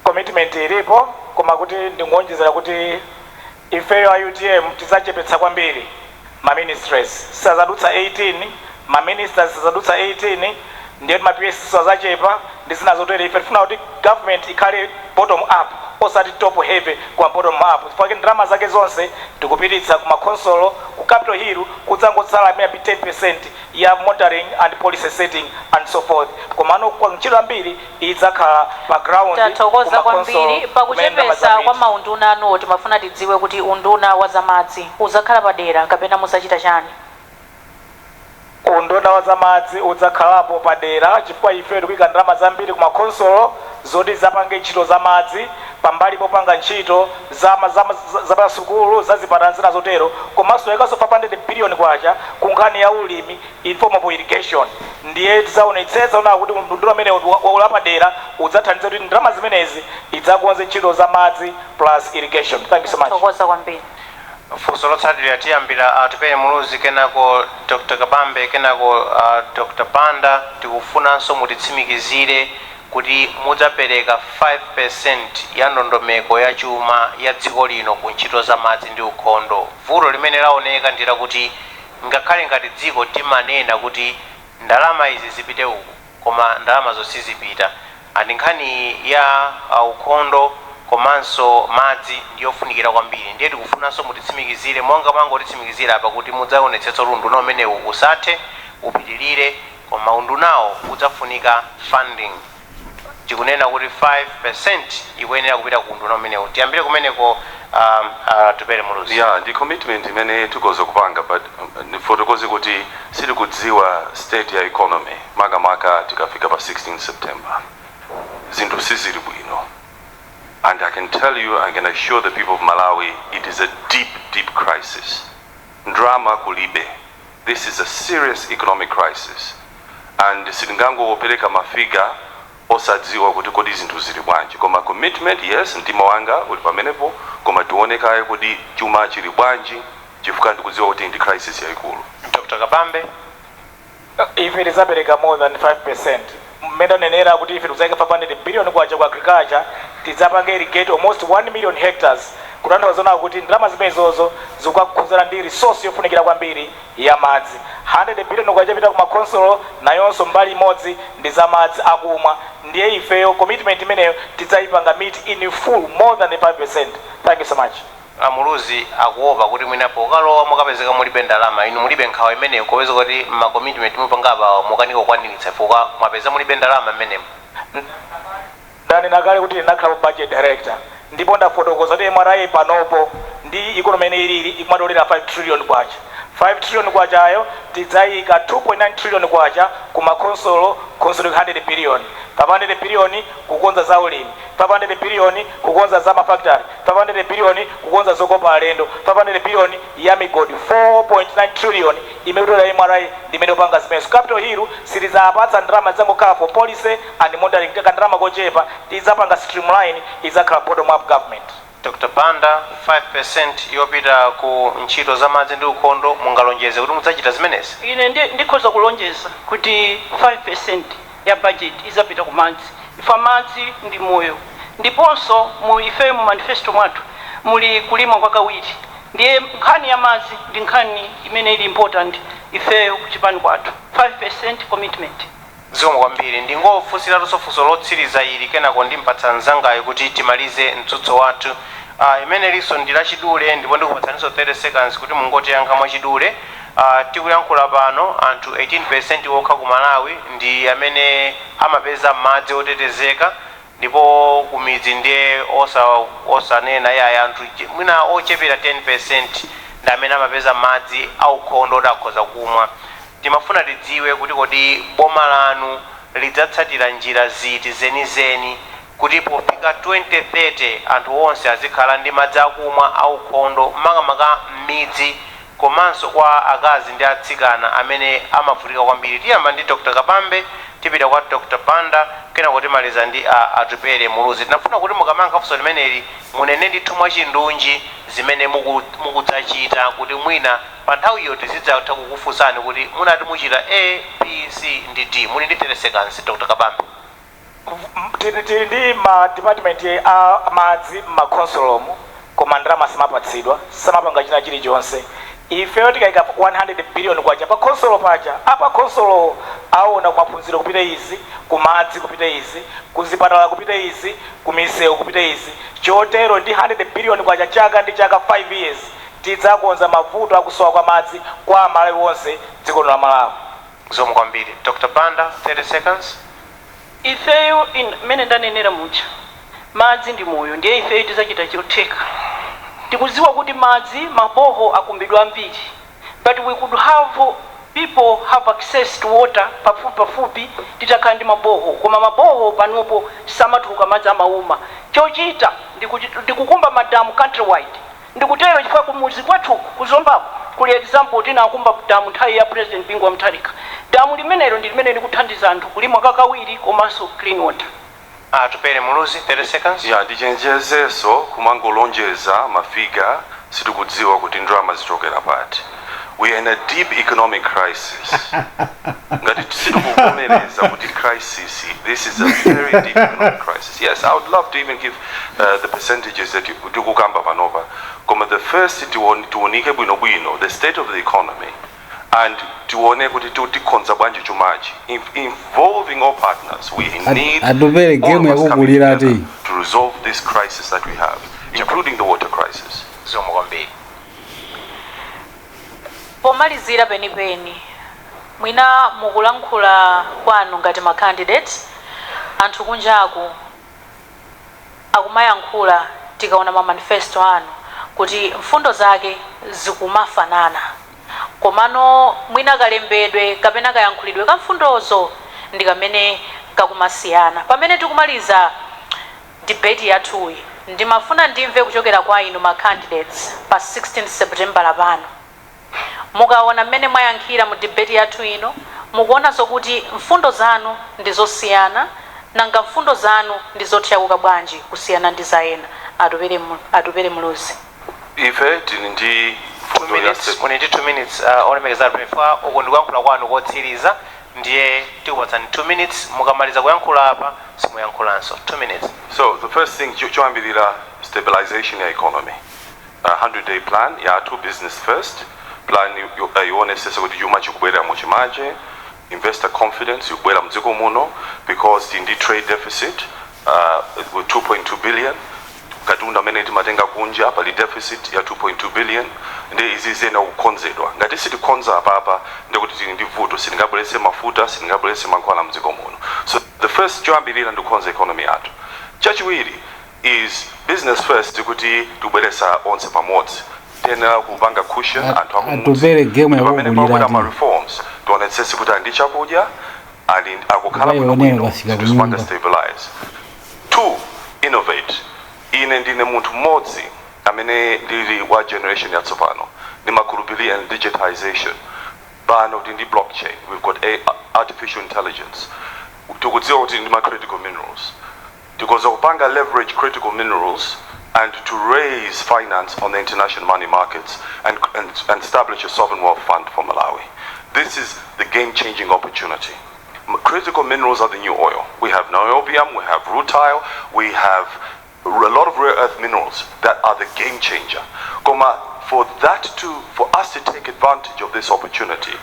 Commitment ilipo. Koma kuti ndingonjezera kuti ifeyo a UTM tidzachepetsa kwambiri ma ministries, sazadutsa 18 ma ministers, sazadutsa 18, ndiye ma PS sazachepa ndi zina zotere. Ife tifuna kuti government ikhale bottom up, osati top heavy, kwa bottom up, chifukwa ndalama zake zonse tikupititsa ku makonsolo, ku Capital Hill kudzangotsala maybe 10% ya monitoring and policy setting and so forth. Komano kwa ntchito ambiri idzakhala pa ground. Tathokoza kumakonsolo, kwambiri. kumene ndalama Pakuchepesa zapita. kwa maunduna anuwo, timafuna tidziwe kuti unduna wa zamadzi udzakhala padera kapena muzachita chani? Unduna wa zamadzi udzakhalapo padera, chifukwa ife tikuyika ndalama zambiri ku makonsolo zoti zapange ntchito za madzi, pambali popanga ntchito za pasukulu, za zipatala, zina zotero. Komanso yakanso 500 billion kwacha ku nkhani ya ulimi in form of irrigation. Ndiye tidzaonetsetsa ona kuti unduna umene wapadera udzathandiza kuti ndalama zimenezi idzakonze ntchito za madzi plus irrigation. Thank you so much. Thokoza kwambiri. Funso lotsatira, tiyambira Atupele Muluzi, kenako Dr Kabambe, kenako Dr Banda. Tikufunanso mutitsimikizire kuti mudzapereka 5% ya ndondomeko ya chuma ya dziko lino ku ntchito za madzi ndi ukhondo. Vuto limene laoneka ndi lakuti ngakhale ngati dziko timanena kuti ndalama izi zipite uku, koma ndalama sizipita, and nkhani ya ukhondo komanso madzi ndiyofunikira kwambiri. Ndiye tikufunanso mutitsimikizire, monga mwangotitsimikizira apa kuti mudzaonetsetsa kuti unduna umenewu usathe, upitirire, koma undunawo udzafunika funding. Tikunena kuti 5% ikuyenera kupita ku unduna umenewu. Tiyambire kumeneko, Atupele Muluzi. Yeah, ndi commitment imene tikoza kupanga, but ndifotokoze kuti sitikudziwa state ya economy, makamaka tikafika pa 16 September. Zinthu sizili bwino, and I can tell you, I can assure the people of Malawi, it is a deep, deep crisis. Ndalama kulibe. This is a serious economic crisis, and sitingangopereka ma figure osadziwa kuti kodi zinthu zili bwanji. Koma commitment, yes, mtima wanga uli pamenepo, koma tione kaye kuti chuma chili bwanji, chifukwa ndikudziwa kuti ndi crisis yayikulu. Dr Kabambe. Ife tidzapereka more than 5%. Mmene tanenera kuti ife tidzayika 500 billion kwacha ku agriculture, tidzapanga irrigate almost 1 million hectares, kutanthauza kuti ndalama zimenezozo zikukhudzana ndi resource yofunikira kwambiri ya madzi. 100 billion kwacha pita ku makonsolo, nayonso mbali imodzi ndi za madzi akumwa. Ndiye ifeyo commitment imeneyo tidzayipanga meet in full, more than 5%. Thank you so much. Amuluzi akuopa kuti mwina pokalowa mukapezeka mulibe ndalama. Inu mulibe nkhawa imeneyo, kopeza kuti ma commitment mupanga apawa mukanika kukwaniritsa chifukwa mwapeza mulibe ndalama mmenemo? Ndanena kale kuti ndinakhala budget director, ndipo ndafotokoza kuti MRA panopo ndi economy imene ilili ikumatolera 5 trillion kwacha. 5 trillion kwachayo tidzayika 2.9 trillion kwacha ku makonsolo, khonsolo 100 billion, 500 billion kukonza za ulimi, 500 billion kukonza za mafactory, 500 billion kukonza zokopa alendo, 500 billion ya migodi. 4.9 trillion imene kutola MRA ndimene upanga zimenezo. Capital Hill sitidzapatsa ndalama, zangokhala for policy and monitoring, kandalama kochepa. Tidzapanga streamline, idzakhala bottom up government. Dr Banda, 5% yopita ku ntchito za madzi ndi ukhondo, mungalonjeze kuti mudzachita zimenezi? Ine ndikhoza kulonjeza kuti 5% ya budget izapita ku madzi. Ifa madzi ndi moyo, ndiponso mu ife mu manifesto mwathu muli kulima kwa kawiri. Ndiye nkhani ya madzi ndi nkhani imene ili important ifeyo kuchipani kwathu. 5% commitment. Zikomo kwambiri. Ndingofunsiratunso funso lotsiriza ili, kenako ndimpatsa mnzangayo kuti timalize mtsutso wathu. Imene liso ndi lachidule, ndipo ndikupatsaninso 30 seconds kuti mungotiyankha mwachidule. Tikuyankhula pano anthu 18% okha ku Malawi ndi amene amapeza madzi otetezeka, ndipo kumidzi ndiye osanena yaya, anthu mwina ochepera 10% ndi amene amapeza madzi aukhondo oti akhoza kumwa. Timafuna tidziwe kuti kodi boma lanu lidzatsatira njira ziti zenizeni kuti pofika 2030 anthu onse azikhala ndi madzi akumwa aukhondo, makamaka m'midzi komanso kwa akazi ndi atsikana amene amavutika kwambiri? Tiyamba ndi Dr Kabambe, tipita kwa Dr Banda, kenako timaliza ndi a Atupele Muluzi. Tinafuna kuti mukamayankha funso limeneli munene ndithu mwachindunji zimene mukudzachita, kuti mwina pa nthawiyo tizidzatha kukufunsani kuti munati muchita A, B, C ndi D. Muli ndi 30 seconds, Dr Kabambe. Tili ndi ma department a madzi m'makhonsolomu, koma ndalama samapatsidwa, samapanga china chilichonse. Ifeyo tikayika 100 billion kwacha pa khonsolo paja, apa khonsolo aona kumaphunziro kupita izi, kumadzi kupita izi, kuzipatala kupita izi, kumisewu kupita izi. Chotero ndi 100 billion kwacha, chaka ndi chaka, 5 years, tidzakonza mavuto akusowa kwa madzi kwa Amalawi onse dziko lino la Malawi. Zikomo kwambiri. Dr Banda, 30 seconds. Ifeyo mmene ndanenera muja, madzi ndi moyo. Ndiye ifeyo tidzachita chotheka. Tikudziwa kuti madzi, ma borehole akumbidwa ambiri, but we could have people have access to water pafupi pafupi titakhala ndi ma borehole. Koma ma borehole panopo samatuluka madzi, amauma. Chochita ndikukumba madamu countrywide. Ndikutero chifukwa kumuzi kwathuku kuZombako kuli example, tinakumba damu nthawi ya President Bingu wa Mutharika. Damu limenelo ndi limene likuthandiza anthu kulima kakawiri komanso clean water. Atupele Muluzi, 30 seconds. Ya, ndichenjezenso kumangolonjeza ma figure, sitikudziwa kuti ndalama zichokera pati. We are in a deep economic crisis. Ngati sitikuvomereza kuti crisis, this is a very deep economic crisis. Yes, I would love to even give the percentages that tikukamba panopa, koma the first tiunike bwinobwino the state of the economy and tione kuti tikonza bwanji chumachi, involving all partners. We need Atupele all game of us coming yakukulira together ati. To resolve this crisis that we have, including the water crisis. Zikomo kwambiri. Pomalizira penipeni, mwina mukulankhula kwanu ngati ma candidate, anthu kunjaku akumayankhula, tikaona ma manifesto anu kuti mfundo zake zikumafanana, komano mwina kalembedwe kapena kayankhulidwe ka mfundozo ndi kamene kakumasiyana. Pamene tikumaliza debate yathuyi, ndimafuna ndimve kuchokera kwa inu ma candidates, pa 16 September pano, mukaona mmene mwayankhira mu debate yathu ino, mukuonanso kuti mfundo zanu ndi zosiyana? Nanga mfundo zanu ndi zothyakuka bwanji kusiyana ndi za ena? Atupele Muluzi. Ife tili ndi 2 mfundo ya minutes. Muli ndi 2 minutes, olemekeza Atupele. Uku ndikuyankhula kwanu kotsiriza, ndiye tikupatsani 2 minutes. Mukamaliza kuyankhula apa, simuyankhulanso. 2 minutes. So the first thing, choyambirira, stabilization ya economy. A 100 day plan yathu, business first plan, ionesesa kuti chuma chikubwera muchimache, investor confidence ikubwera mdziko muno, because tili ndi trade deficit with 2.2 billion. Katundu amene timatenga kunja, pali deficit ya 2.2 billion. Ndi izi ziyena kukonzedwa. Ngati sitikonza apapa, ndikuti tili ndi vuto, sitingabweretse mafuta, sitingabweretse mankhwala mdziko muno. So the first, choyambirira, ndikukonza economy yathu. Chachiwiri is business first, kuti tibweresa onse pamodzi. Tiyenera kupanga cushion anthu akumudzi Atupele game kuti pamene yakukulira pabwera ati. Ma reforms, tionetsese kuti ali ndi chakudya, ali akukhala Ukayionera bwinobwino, ukafika zinthu zipanga kunyumba. stabilize. Two, innovate. Ine ndine munthu mmodzi amene ndili wa generation yatsopano, ndimakhulupirira in digitization. Pano tili ndi blockchain, we've got artificial intelligence. Tikudziwa kuti ndi ma critical minerals, tikhoza kupanga leverage critical minerals and to raise finance on the international money markets and establish a sovereign wealth fund for Malawi. This is the game-changing opportunity. Critical minerals are the new oil. We have niobium, we have rutile, we have a lot of rare earth minerals that are the game changer. Koma, for us to take advantage of this opportunity,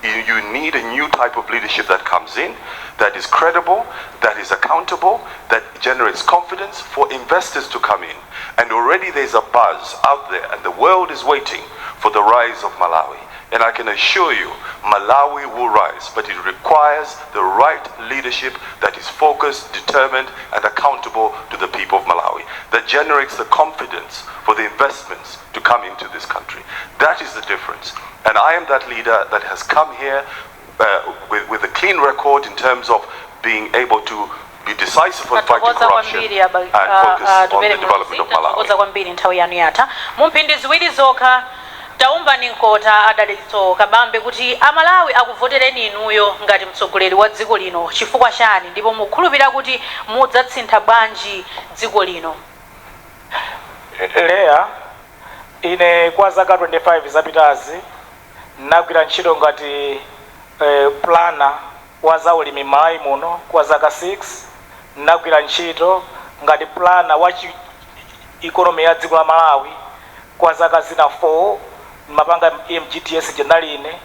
you need a new type of leadership that comes in, that is credible, that is accountable, that generates confidence for investors to come in. And already there's a buzz out there, and the world is waiting for the rise of Malawi. And I can assure you, Malawi will rise, but it requires the right leadership that is focused, determined, and accountable to the people of Malawi, that generates the confidence for the investments to come into this country. That is the difference. And I am that leader that has come here with a clean record in terms of being able to be decisive on fighting Tathokoza corruption kwambiri and focus on the Atupele development Muluzi. of Malawi. Tathokoza kwambiri, nthawi yanu yatha. Mu mphindi 2 zokha, taumbani mkota, a Dalitso Kabambe, kuti Amalawi akuvotereni inuyo ngati mtsogoleri wa dziko lino chifukwa chani, ndipo mukhulupirira kuti mudzatsintha bwanji dziko lino? Leya, ine kwa zaka 25 zapitazi nagwira ntchito ngati planner wa zaulimi m'Malawi muno kwa zaka 6. Ndinagwira ntchito ngati planner wa economy ya dziko la Malawi kwa zaka zina 4. Mapanga MGTS jenaline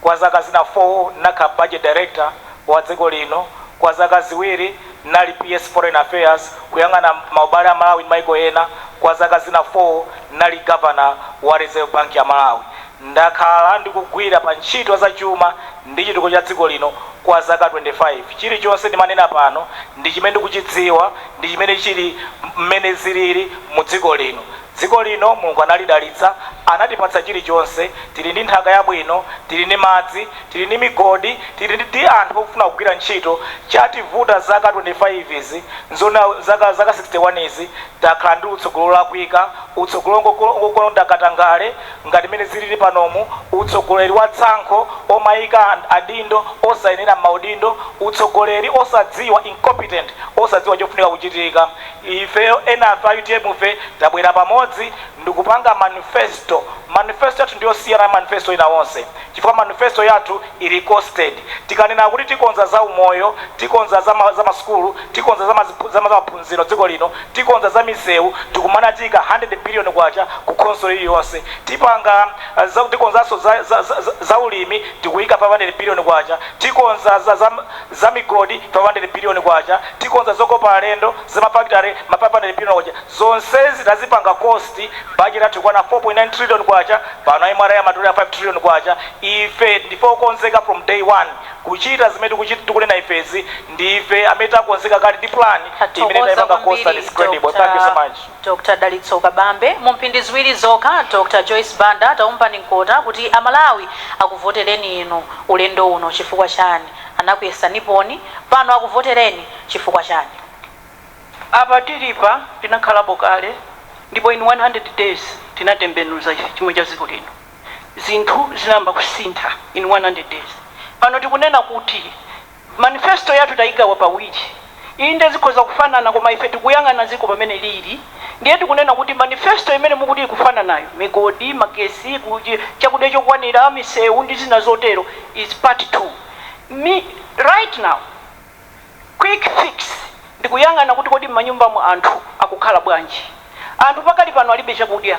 kwa zaka zina 4. Nakha budget director wa dziko lino kwa zaka 2. Nali PS Foreign Affairs, kuyang'ana maubale a Malawi ndi maiko ena kwa zaka zina 4. Nali governor wa Reserve Bank ya Malawi. Ndakhala ndikugwira pa ntchito zachuma ndi chitukuko cha dziko lino kwa zaka 25. Chilichonse ndimanena pano ndi chimene ndikuchidziwa, ndi chimene chili mmene zilili mu dziko lino. Dziko lino Mulungu analidalitsa, anatipatsa chilichonse. Tili ndi nthaka yabwino, tili ndi madzi, tili ndi migodi, tili ndi anthu ofuna kugwira ntchito. Chativuta zaka 25 izi nzona, zaka 61 izi, takhala ndi utsogolo lakwika, utsogolo ngokonda katangale ngati mene zilili panomu, utsogoleri wa tsankho omayika adindo osayenera maudindo, utsogoleri osadziwa, incompetent, osadziwa chofunika kuchitika. Ife enafe a UTM fe tabwera pamodzi ndikupanga manifesto. Manifesto yathu ndiyosiyana na manifesto ina wonse, chifukwa manifesto yathu ili costed. Tikanena kuti tikonza za umoyo, tikonza za masukulu, tikonza za maphunziro dziko lino, tikonza za misewu, tikumana tika 100 billion kwacha ku council iliyonse. Tipanga tikonzanso za ulimi, tikuyika 500 billion kwacha. Tikonza za migodi, 500 billion kwacha. Tikonza zokopa alendo, za mafactory, ma 500 billion kwacha. Zonsezi tazipanga cost. Budget yathu ikwana 4.9 trillion kwacha. Pano MRA amatolera 5 trillion kwacha. Ife ndife okonzeka from day one kuchita zimene tikunena ifezi. Ndife amene takonzeka kale ndi plan imene Tathokoza tayipanga cost and kwambiri. is credible. Thank you so much. Dr Dalitso Kabambe. Mu mphindi 2 zokha, Dr Joyce Banda, taumpani mkota kuti Amalawi akuvotereni inu ulendo uno chifukwa chani? Anakuyesaniponi, pano akuvotereni chifukwa chani? Apa tilipa tinakhalapo kale, ndipo in 100 days tinatembenuza ife chimwe cha dziko lino. Zinthu zinayamba kusintha in 100 days. Pano tikunena kuti manifesto yathu tayigawa pawiri. Inde, zikhoza kufanana, koma ife tikuyang'ana dziko pamene lili. Ndiye tikunena kuti manifesto imene mukuti ikufanana nayo, migodi, magesi, kuti chakudya chokwanira, misewu ndi zina zotero, is part 2. Me right now, quick fix ndikuyang'ana kuti kodi m'manyumbamo anthu akukhala bwanji? Anthu pakali pano alibe chakudya.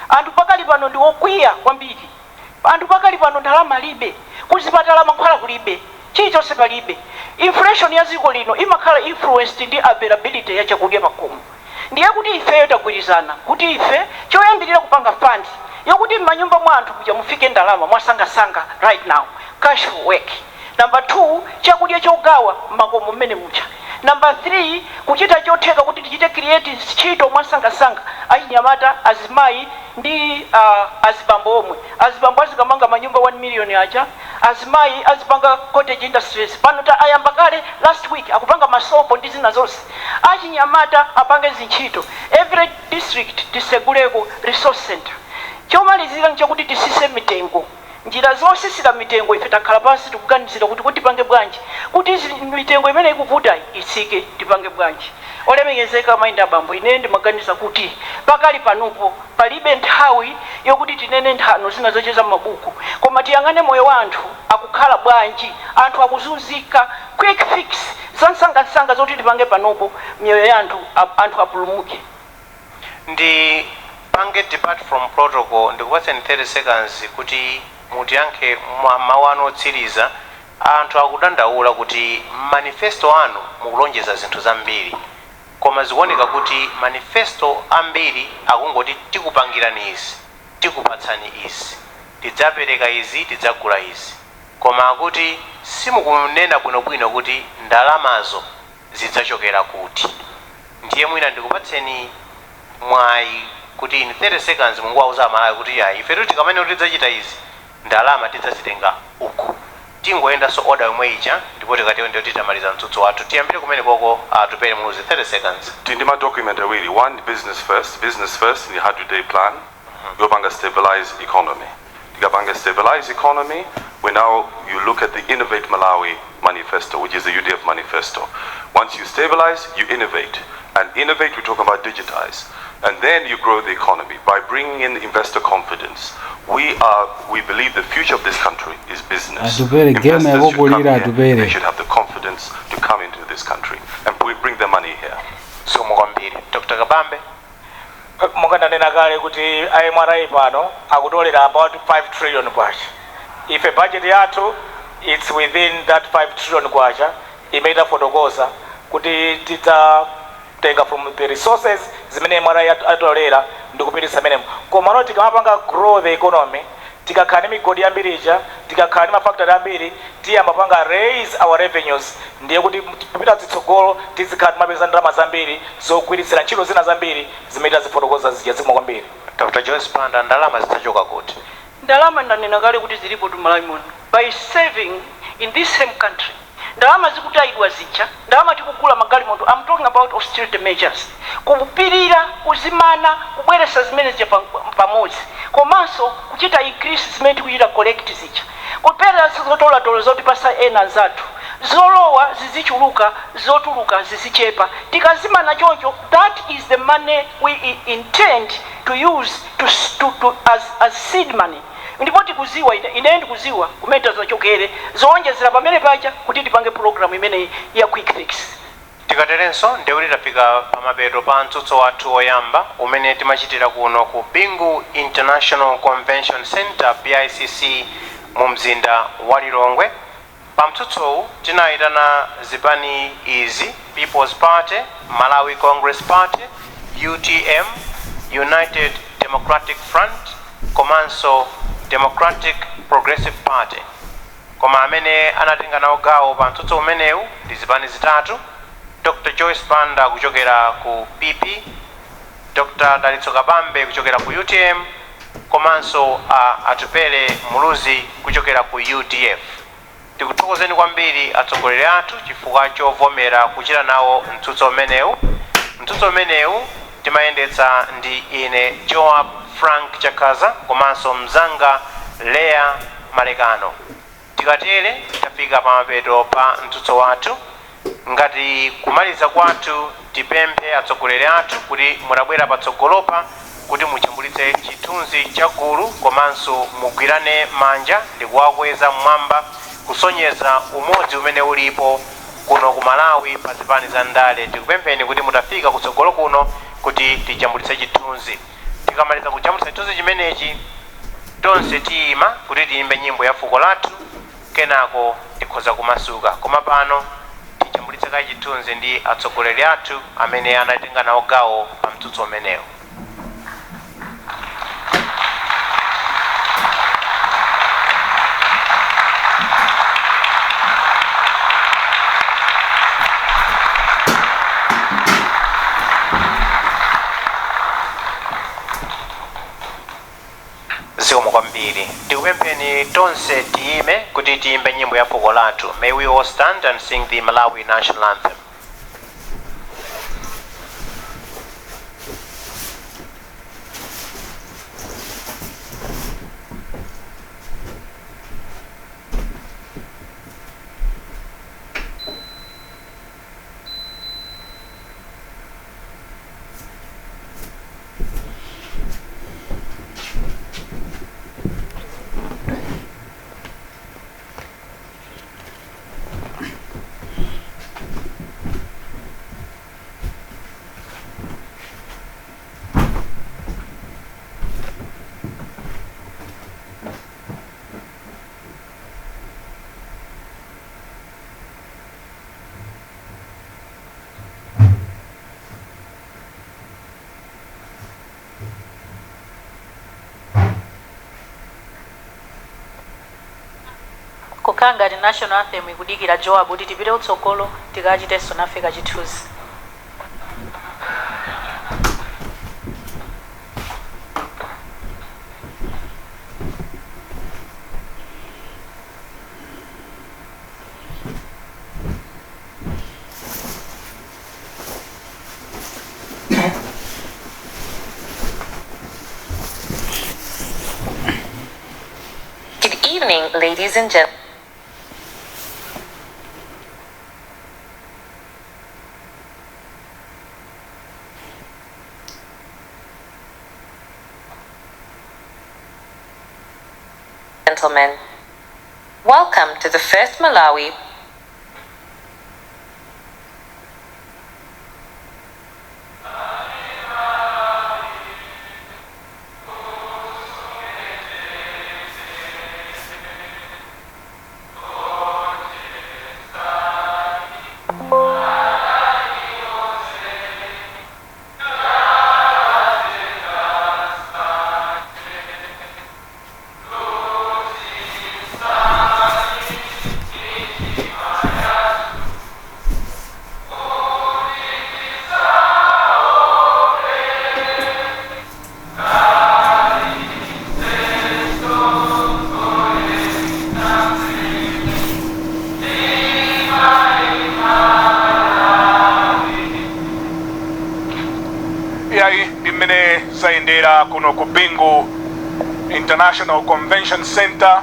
Anthu pakali pano ndi okwiya kwambiri. Anthu pakali pano ndalama alibe, kuzipatala mankhwala kulibe, chilichonse palibe. Inflation ya dziko lino imakhala influenced ndi availability ya chakudya pakhomo. Ndiye kuti ifeyo tagwirizana kuti ife choyambirira kupanga fund yokuti m'manyumba mwa anthu kuja mufike ndalama mwasangasanga right now, cash for work. Number 2, chakudya chogawa m'makomo mmene mucha. Number 3, kuchita chotheka kuti tichite create ntchito mwasangasanga, achinyamata, azimayi ndi azibambo omwe. Azibambo azikamanga manyumba 1 million aja, azimayi azipanga cottage industries. Pano ta ayamba kale, last week akupanga masopo ndi zina zonse. Achinyamata apange zintchito. Every district tiseguleko resource center. Chomalizira nchakuti tisise mitengo. Njira zosisira mitengo, ife takhala pansi tikuganizira kuti tipange bwanji kuti mitengo imene ikuvuta itsike, tipange bwanji? Olemekezeka mayi ndi abambo, ine ndimaganiza kuti pakali panopo palibe nthawi yokuti tinene nthano zina zocheza m'mabuku, koma tiyang'ane moyo wa anthu akukhala bwanji. Anthu akuzunzika. Quick fix zamsangamsanga zoti tipange panopo, miyoyo ya anthu, anthu apulumuke. Ndi pange depart from protocol, ndikupatseni 30 seconds kuti mutiyankhe mawu anu otsiriza. Anthu akudandaula kuti manifesto anu mukulonjeza zinthu zambiri, koma zikuoneka kuti manifesto ambiri akungoti tikupangirani izi, tikupatsani izi, tidzapereka izi, tidzagula izi, koma akuti simukunena bwinobwino kuti ndalamazo zidzachokera kuti. Ndiye mwina ndikupatseni mwayi kuti in 30 seconds munguwauza Amalawi kuti ya, ifetu tikamene kuti tidzachita izi, ndalama tidzazitenga uku. Tingoyendanso order yomwe ija, ndipo tikatiyo ndiyo titamaliza mtsutso wathu. Tiyambire kumene koko, Atupele Muluzi, 30 seconds. Tili ndi ma document awiri. One, business first. Business first ndi 100 day plan yopanga stabilize economy. Tikapanga stabilize economy, we now you look at the Innovate Malawi manifesto, which is the UDF manifesto. Once you stabilize, you innovate. And innovate, we talk about digitize. And then you grow the economy by bringing in investor confidence. We believe the future of this country is business. Atupele game Investors should come yakokulira here. Atupele. They should have the confidence to come into this country and we bring the money here. Zikomo kwambiri. Dr Kabambe. Monga ndanena kale kuti MRA pano akutolera about 5 trillion kwacha. Ife budget yathu, it's within that 5 trillion kwacha imene tafotokoza kuti titatenga from the resources zimene MRA atolera ndikupitisa menemo. Komano tikamapanga grow the economy, tikakhala ndi migodi yambiri ija, tikakhala ndi mafactory ambiri, tiyamba panga raise our revenues. Ndiye kuti kupita zitsogolo tizikhala timapeza ndalama zambiri zogwiritsira ntchito zina zambiri zimene tazifotokoza zija. Zikomo kwambiri. Dr Joyce Banda, ndalama zidzachoka kuti? Ndalama ndanena kale kuti zilipo tumalawi muno by saving in this same country. Ndalama zikutayidwa zija, ndalama tikugula magalimoto, I'm talking about austerity measures, kupirira, kuzimana, kubweresa zimene zija pamodzi, komanso kuchita increase zimene tikuchita collect zija, kupera zotolatola zotipasa ena anzathu. Zolowa zizichuluka, zotuluka zizichepa. Tikazimana choncho, that is the money we intend to use to as seed money. Ndipo tikuziwa, ine ndikuziwa kumene tazachokere zowonjezera pamene paja kuti tipange program imeneyi ya quick fix. Tikaterenso ndikuti tafika pamapeto pa mtsutso wathu woyamba umene timachitira kuno ku Bingu International Convention Center, BICC, mu mzinda wa Lilongwe. Pa mtsutsowu tinayitana zipani izi: People's Party, Malawi Congress Party, UTM, United Democratic Front komanso Democratic Progressive Party. Koma amene anatenga nawo gawo pa mtsutso umenewu ndi zipani zitatu: Dr Joyce Banda kuchokera ku PP, Dr Dalitso Kabambe kuchokera ku UTM komanso a Atupele Muluzi kuchokera ku UDF. Tikuthokozeni kwambiri atsogoleri athu chifukwa chovomera kuchita nawo mtsutso umenewu. Mtsutso umenewu timayendetsa ndi ine Joab Frank Chakaza komanso mzanga Leya Malekano. Tikatere tafika pamapeto pa mtsutso wathu. Ngati kumaliza kwathu, tipemphe atsogoleri athu kuti mutabwera patsogolopa kuti mujambulitse chithunzi cha gulu komanso mugwirane manja ndi kuwakweza mmwamba kusonyeza umodzi umene ulipo kuno ku Malawi pa zipani za ndale. Tikupempheni kuti mutafika kutsogolo kuno kuti tijambulitse chithunzi. Tikamaliza kujambulitsa chithunzi chimenechi, tonse tiyima kuti tiyimbe nyimbo ya fuko lathu, kenako tikhoza kumasuka. Koma pano tijambulitse kaye chithunzi ndi atsogoleri athu amene anatenga nawo gawo pa mtsutso umenewu. Zikomo kwambiri. Tikupempheni tonse tiyime kuti tiyimbe nyimbo ya fuko lathu. May we all stand and sing the Malawi national anthem. Kukhala ngati national anthem ikudikira Joab kuti tipite utsogolo tikachitenso nafe kachithunzi. Good evening, ladies and gentlemen. Gentlemen, welcome to the first Malawi Iyayi, ndi mmene zayendera kuno ku Bingu International Convention Center.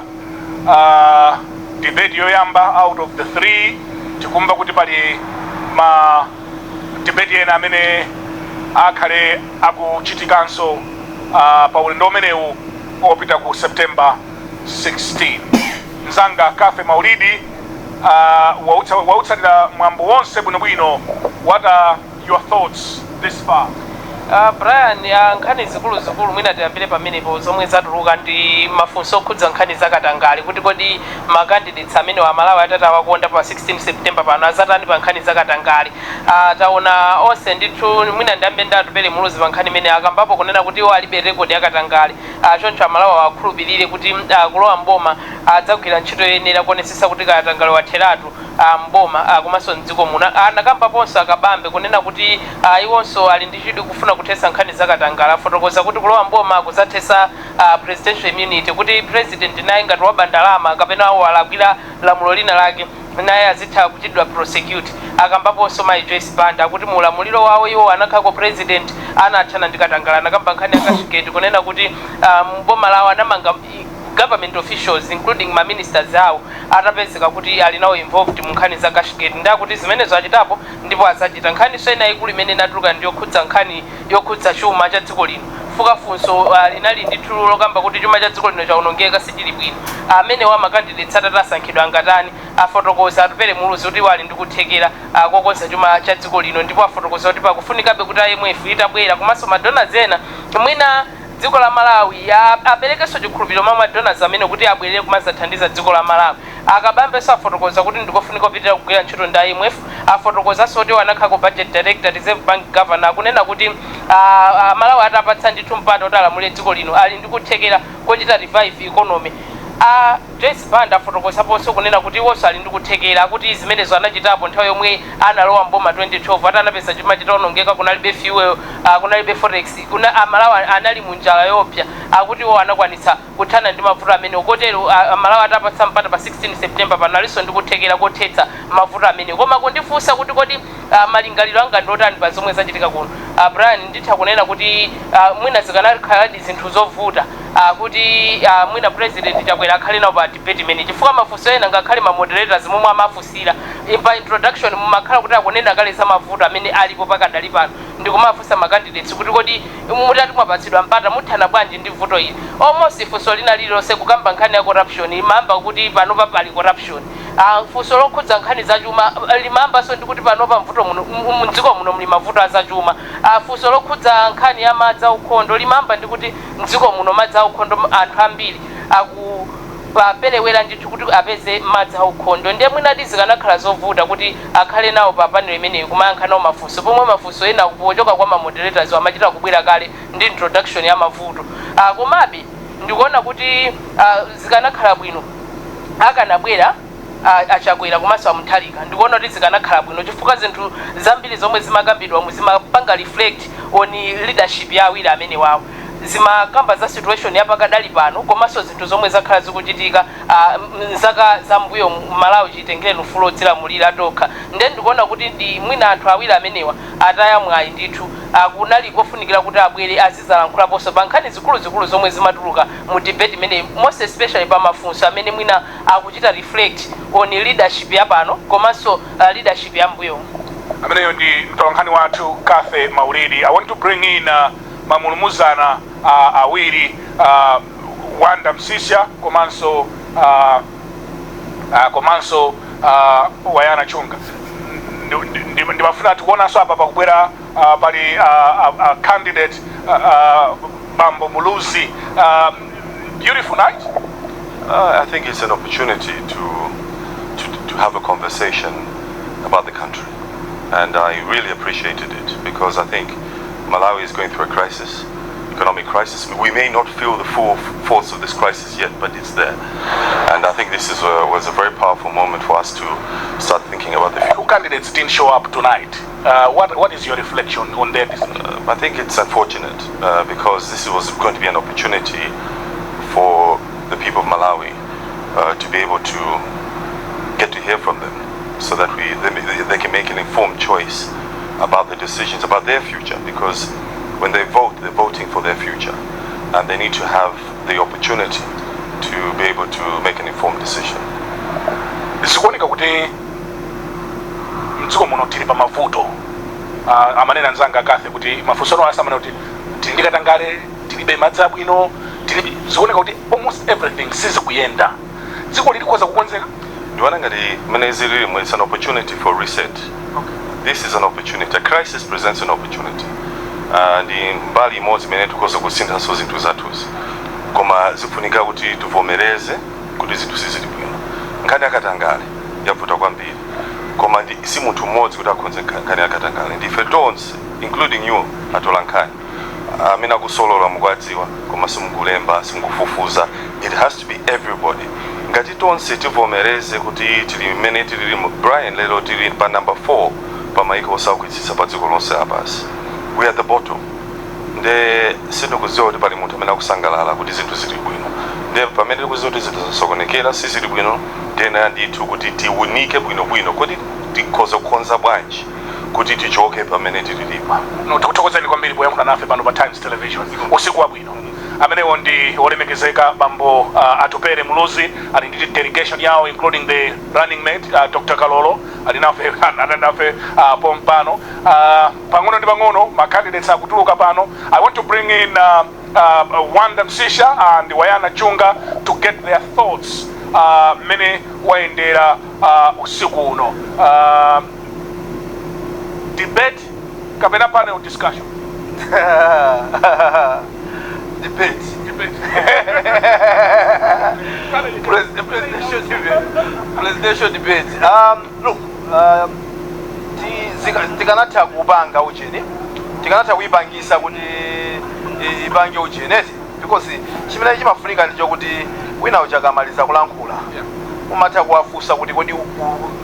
Debate yoyamba out of the three. Tikumva kuti pali ma debate ena amene akhale akuchitikanso pa ulendo umenewu opita ku September 16. Mzanga Kafe Maulidi wautsatira mwambo wonse bwinobwino. What are your thoughts this far? Brian, nkhani zikuluzikulu mwina tiyambire pamenepo zomwe zatuluka ndi mafunso okhudza nkhani zakatangale, kuti kodi ma candidates amene wa Malawi atati awakonda pa 16 September pano azatani pa nkhani zakatangale? Taona onse ndithu. Mwina ndiyambe ndi Atupele Muluzi pa nkhani imene akambapo kunena kuti iwo alibe record yakatangale, choncho Amalawi awakhulupirire kuti kulowa mboma adzagwira ntchito yoyenera kuonetsetsa kuti katangale watheratu mboma komanso mdziko muno. Anakambaponso Akabambe kunena kuti iwonso ali ndi chidwi kufuna kuthetsa nkhani zakatangale. Afotokoza kuti kulowa mboma kuzathetsa presidential immunity, kuti president naye ngati waba ndalama kapena walakwira lamulo lina lake, naye azitha kuchitidwa prosecute. Akambaponso Mayi Joyce Banda akuti mu ulamuliro wawo iwo anakhalako president, anathana ndi katangale. Anakamba nkhani ya Cashgate kunena kuti mboma lawo anamanga government officials, including ma ministers awo, atapezeka kuti ali nawo involved mu nkhani za Cashgate. Ndakuti zimenezo achitapo ndipo azachita. Nkhaniso ina ikulu imene inatuluka ndi yokhudza nkhani yokhudza chuma cha dziko lino. Fukafunso linali ndithu lokamba kuti chuma cha dziko lino chawonongeka, sichili bwino. Amene wa ma candidates atati asankhidwa angatani? Afotokoza Atupele Muluzi kuti iwo ali ndi kuthekera kokonza chuma cha dziko lino, ndipo afotokoza kuti pakufunikabe kuti IMF itabwera komanso ma donors ena, mwina dziko la Malawi aperekenso chikhulupiriro mwa ma donors amene kuti abwerere kumazathandiza dziko la Malawi. Akabambenso afotokoza kuti ndikofunika kupitirira kugwira ntchito ndi IMF. Afotokozanso kuti anakhalako budget director, Reserve Bank governor, akunena kuti Malawi atapatsa ndithu mpata kuti alamulire dziko lino, ali ndi kuthekera kochita revive economy. A Joyce Banda afotokozaponso kunena kuti iwonso ali ndi kuthekera, kuti zimenezo anachitapo nthawi yomwe analowa mboma 2012, ati anapeza chuma chitawonongeka, kunalibe fuel, kunalibe forex, kuna Amalawi anali mu njala yoopsa. Akuti iwo anakwanitsa kuthana ndi mavuto amenewo, kotero Amalawi atapatsa mpata pa 16 September pano, alinso ndi kuthekera kothetsa mavuto amenewo. Koma kundifunsa kuti kodi malingaliro anga ndi otani pa zomwe zachitika kuno, Brian, nditha kunena kuti mwina zikanakhaladi zinthu zovuta kuti mwina President Chakwera akhale nawo pa debate imene, chifukwa mafunso ena, ngakhale ma moderators momwe amafunsira pa introduction, mumakhala kuti akunena kale za mavuto amene alipo pakadali pano, ndikumafunsa ma candidates kuti kodi mutati mwapatsidwa mpata muthana bwanji ndi vuto ili? Almost funso lina lililonse kukamba nkhani ya corruption imayamba kuti panopa pali corruption. Funso lokhudza nkhani zachuma limayambanso ndi kuti panopa mvuto muno mdziko muno muli mavuto azachuma. Funso lokhudza nkhani ya madzi aukhondo limayamba ndi kuti mdziko muno madzi aukhondo anthu ambiri akuperewera ndithu kuti apeze madzi aukhondo. Ndiye mwinadi zikanakhala zovuta kuti akhale nawo pa panel imeneyi kumayankha nawo mafunso, pomwe mafunso ena pochoka kwa ma moderators amachita kubwera kale ndi introduction ya mavuto. Komabe ndikuona kuti zikanakhala bwino akanabwera Achakwera komanso Amutharika. Ndikuona kuti zikanakhala bwino chifukwa zinthu zambiri zomwe zimakambidwa zimapanga reflect on leadership ya awiri amene wawo, zimakamba za situation yapakadali pano komanso zinthu zomwe zakhala zikuchitika mzaka zambuyo Malawi chitengereni ufulu odzilamulira tokha. Ndiye ndikuona kuti ndi mwina anthu awiri amenewa ataya mwayi ndithu. Kunali kofunikira kuti abwere azizalankhulaponso pa nkhani zikuluzikulu zomwe zimatuluka mu debate imeneyi, most especially pa mafunso amene mwina akuchita reflect on leadership yapano komanso leadership ya mbuyo. Ameneyo ndi mtolankhani wathu Cathy Maulidi. I want to bring in mamulumuzana awiri. Wanda Msisha komanso Wayana Chunga. Ndimafuna tikuonanso apa pakubwera pali candidate Bambo Muluzi. Beautiful night. I think it's an opportunity to have a conversation about the country. And I really appreciated it because I think Malawi is going through a crisis, economic crisis. We may not feel the full force of this crisis yet, but it's there. And I think this was a very powerful moment for us to start thinking about the future. Two candidates didn't show up tonight. What is your reflection on their decision? I think it's unfortunate because this was going to be an opportunity for the people of Malawi to be able to get to hear from them so that they can make an informed choice about the decisions about their future, because when they vote, they're voting for their future, and they need to have the opportunity to be able to make an informed decision. Zikuoneka kuti mdziko muno tili pa mavuto. Amanena anzanga akathe kuti mafunso asamane kuti tili ndi katangale, tilibe madzi abwino, tilibe, zikuoneka kuti almost everything sizikuyenda. Dziko lilikhoza kukonzeka? Ndiona ngati mmene zililimu, it's an opportunity for reset. This is an opportunity. A crisis presents an opportunity. Ndi mbali imodzi imene tikhoza kusinthanso zinthu zathuzi, koma zifunika kuti tivomereze kuti zinthu sizili bwino. Nkhani yakatangale yavuta kwambiri, koma ndi si munthu mmodzi kuti akhonze nkhani yakatangale. Ndife tonse, including you atola nkhani amene akusolola, mukuadziwa koma simukulemba, simukufufuza. It has to be everybody. Ngati tonse tivomereze kuti tili mmene tilili, Brian, lero tili pa number 4 pa maiko osaukitsitsa pa dziko lonse lapansi. We are the bottom. Nde sindikudziwa kuti pali munthu amene akusangalala kuti zinthu zili bwino. Nde pamene tikudziwa kuti zinthu zasokonekera, sizili bwino, ndena ndithu kuti tiwunike bwinobwino kuti tikhoza kukonza bwanji kuti tichoke pamene tililipo. No, tikuthokozani kwambiri poyankhula nafe pano pa Times Television. Usiku wabwino. Amenewo ndi olemekezeka bambo Atupere Muluzi, ali ndi delegation yawo, including the running mate, Dr Kalolo, ali nafe, ali nafe pompano. Pang'ono ndi pang'ono ma candidates akutuluka pano. I want to bring in Wanda Msisha and Wayana Chunga to get their thoughts mmene wayendera usiku uno. Debate kapena panel discussion? Debate. Debate. Presidential debate. Presidential debate. Look, tikanatha kupanga ucheni, tikanatha kuyipangisa kuti ipange ucheni eti, because chimene chimafunika ndicho kuti wina uja akamaliza kulankhula, umatha kuwafunsa kuti kodi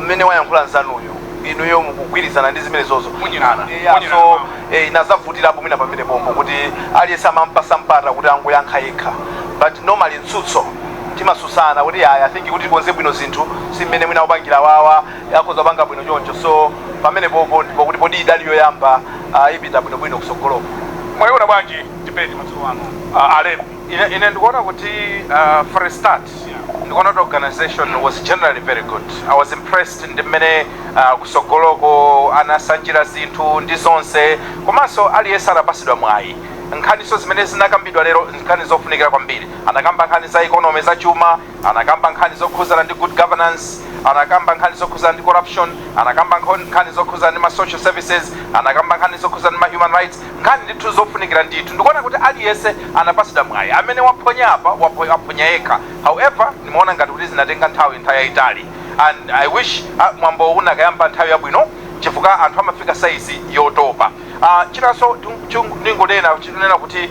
mmene wayankhula nzanuyo, inuyo mukugwirizana ndi zimene zozo? Munyinana. Yeah, Munyinana. so inazavutirapo mwina pamene pompo kuti aliyense amampasa mpata kuti angoyankha yekha, but normally mtsutso timasusana kuti aya, I think kuti tikonze bwino zinthu si mmene mwina kupangira wawa, akhoza kupanga bwino choncho. So pamene popo ndipo kuti podi idali yoyamba, ipita bwinobwino kusogoloko. Mwayiona bwanji debate madzulo ano, alembi? Ine ndikuona kuti for a start ndikuona kuti organization was generally very good. I was impressed ndi mmene kusogoloko anasanjira zinthu ndi zonse, komanso aliyense anapasidwa mwayi. Nkhaniso zimene zinakambidwa lero, nkhani zofunikira kwambiri. Anakamba nkhani za economy, za chuma, anakamba nkhani zokhuzana ndi good governance, anakamba nkhani zokhuzana ndi corruption, anakamba nkhani zokhuzana ndi ma social services, anakamba nkhani zokhuzana ndi ma human rights, nkhani ndithu zofunikira ndithu. Ndikuona kuti aliyense anapasidwa mwayi. Amene waphonya apa waphonya yekha. However, ndimaona ngati kuti zinatenga nthawi yayitali, and I wish mwambo unakayamba nthawi yabwino, chifukwa anthu amafika saizi yotopa. Chinanso ndingonena chinena kuti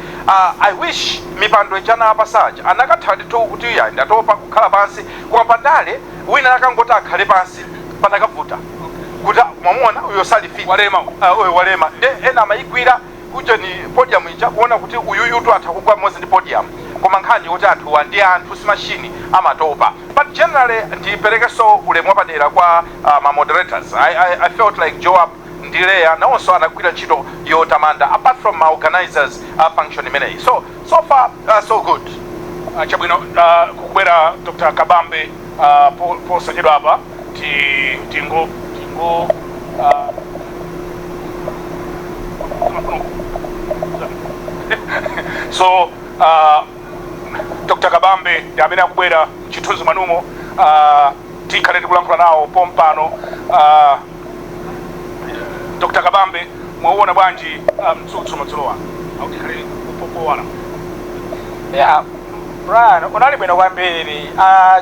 I wish mipando ichana apasaja anakatha ndithu kuti ya, ndatopa kukhala pansi, koma pandale wina akangoti akhale pansi panakavuta kuti mwamuona uyo sali fit. Walema. Uyo walema. Nde ena amayigwira kuja ni podium ija kuona kuti uyuyutu atha kugwa mmodzi ndi podium, koma nkhani yoti anthuwa ndi anthu, si machine, amatopa. But generally ndiperekenso ulemu wapadera kwa ma moderators. I felt like Joab ndi Leya nawonso anagwira ntchito yotamanda, apart from ma organizers a function imeneyi. So far so good. Chabwino, kukubwera Dr Kabambe posachedwa apa. Tingo so Dr Kabambe ndi amene akubwera mchithunzi mwanumo. Tikhale tikulankhula nawo pompano. Dr Kabambe, mwauona bwanji mtsutso madzulo ano? Autikhale popowala. Yeah, Brian, unali bwino kwambiri.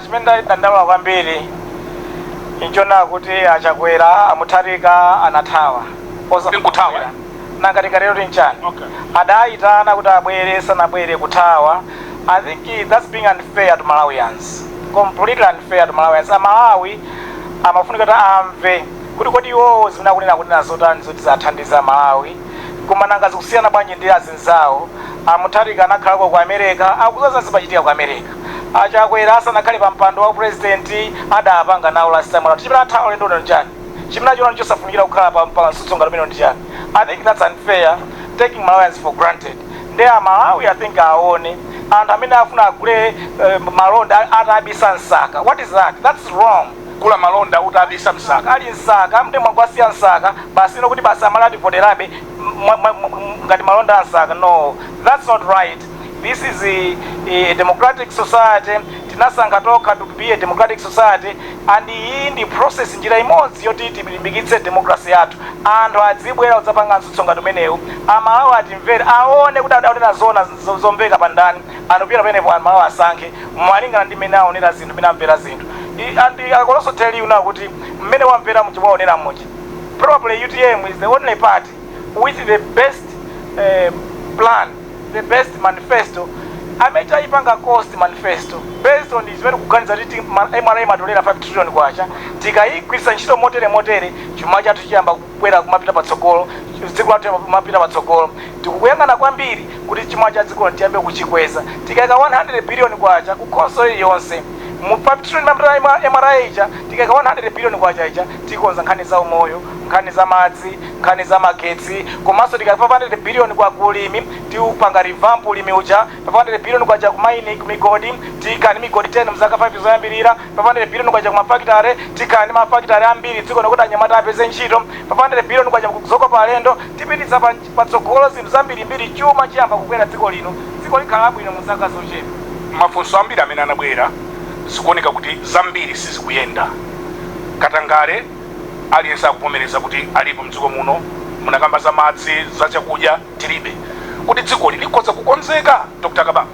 Chimene ndadandaula kwambiri nchona kuti aChakwera, aMutharika anathawa. Nkuthawa, eh? Nanga tingatero tinchani? Adayitana kuti abwere, sanabwere, kuthawa. I think that's being unfair to Malawians, completely unfair to Malawians. Amalawi amafunika kuti amve kuti kodi iwowo zimene akunena kunena zotani zoti zathandiza Malawi, koma nanga zikusiyana bwanji ndi azinzawo? AMutharika anakhalako ku America, akuzaza zimachitika ku America. AChakwera asanakhale pa mpando wa president adapanga nawo last time round. Chimene athawa ulendo uno ndi chani? Chimene achiona chosafunikira kukhala pa mtsutso ngati umene ndi chani? I think that's unfair, taking Malawians for granted. Ndi Amalawi, I think aone anthu amene afuna agule malonda atabisa msaka. What is that? That's wrong. Kula malonda utabisa msaka. Ali msaka, mde mwagwasiya msaka basi, ino kuti basi amala ativoterabe ngati malonda a msaka. No, that's not right. This is a democratic society. Tinasankha tokha to be a democratic society, and iyi ndi process, njira imodzi yoti tilimbikitse democracy yathu. Anthu adzibwera kudzapanga mtsutso ngati umenewu, Amalawi atimvere, aone kuti adaonera zona zomveka pandani. Anthu pita pamenepo, Amalawi asankhe malingana ndi mmene aonera zinthu, mmene amvera zinthu. And I can also tell you now kuti mmene wamvera muchi, waonera muchi, probably UTM is the only party with the best plan, the best manifesto amene tayipanga cost manifesto based on zimene kuganiza kuti MRA imatolera 5 trillion kwacha. Tikayigwiritsa ntchito motere motere, chuma chathu chiyamba kukwera, kumapita patsogolo, dziko lathu kumapita patsogolo. Tikukuyang'ana kwambiri kuti chuma cha dziko tiyambe kuchikweza. Tikayika 100 billion kwacha ku khonsolo iliyonse mu 5 trillion MRA ija, tikayika 100 billion kwacha ija, tikonza nkhani za umoyo, nkhani za madzi, nkhani za magetsi. Komanso tikayika 500 billion kwa kulimi, tiupanga revamp ulimi uja. 500 billion kwacha ku mining, ku migodi, tikhala ndi migodi 10 mzaka 5 zoyambirira. 500 billion kwacha ku mafakitare, tikhala ndi mafakitare ambiri dziko nokuti anyamata apeze ntchito. 500 billion kwacha kuzokopa alendo, tipititsa patsogolo zinthu zambirimbiri. Chuma chiyamba kukwera dziko lino, dziko likhala labwino mu zaka zochepa. Mafunso ambiri amene anabwera, zikuoneka kuti zambiri sizikuyenda. Katangale aliyense akuvomereza kuti alipo mdziko muno. Munakamba za madzi, za chakudya tilibe, kuti dzikoli likhoza kukonzeka, Dr Kabambe?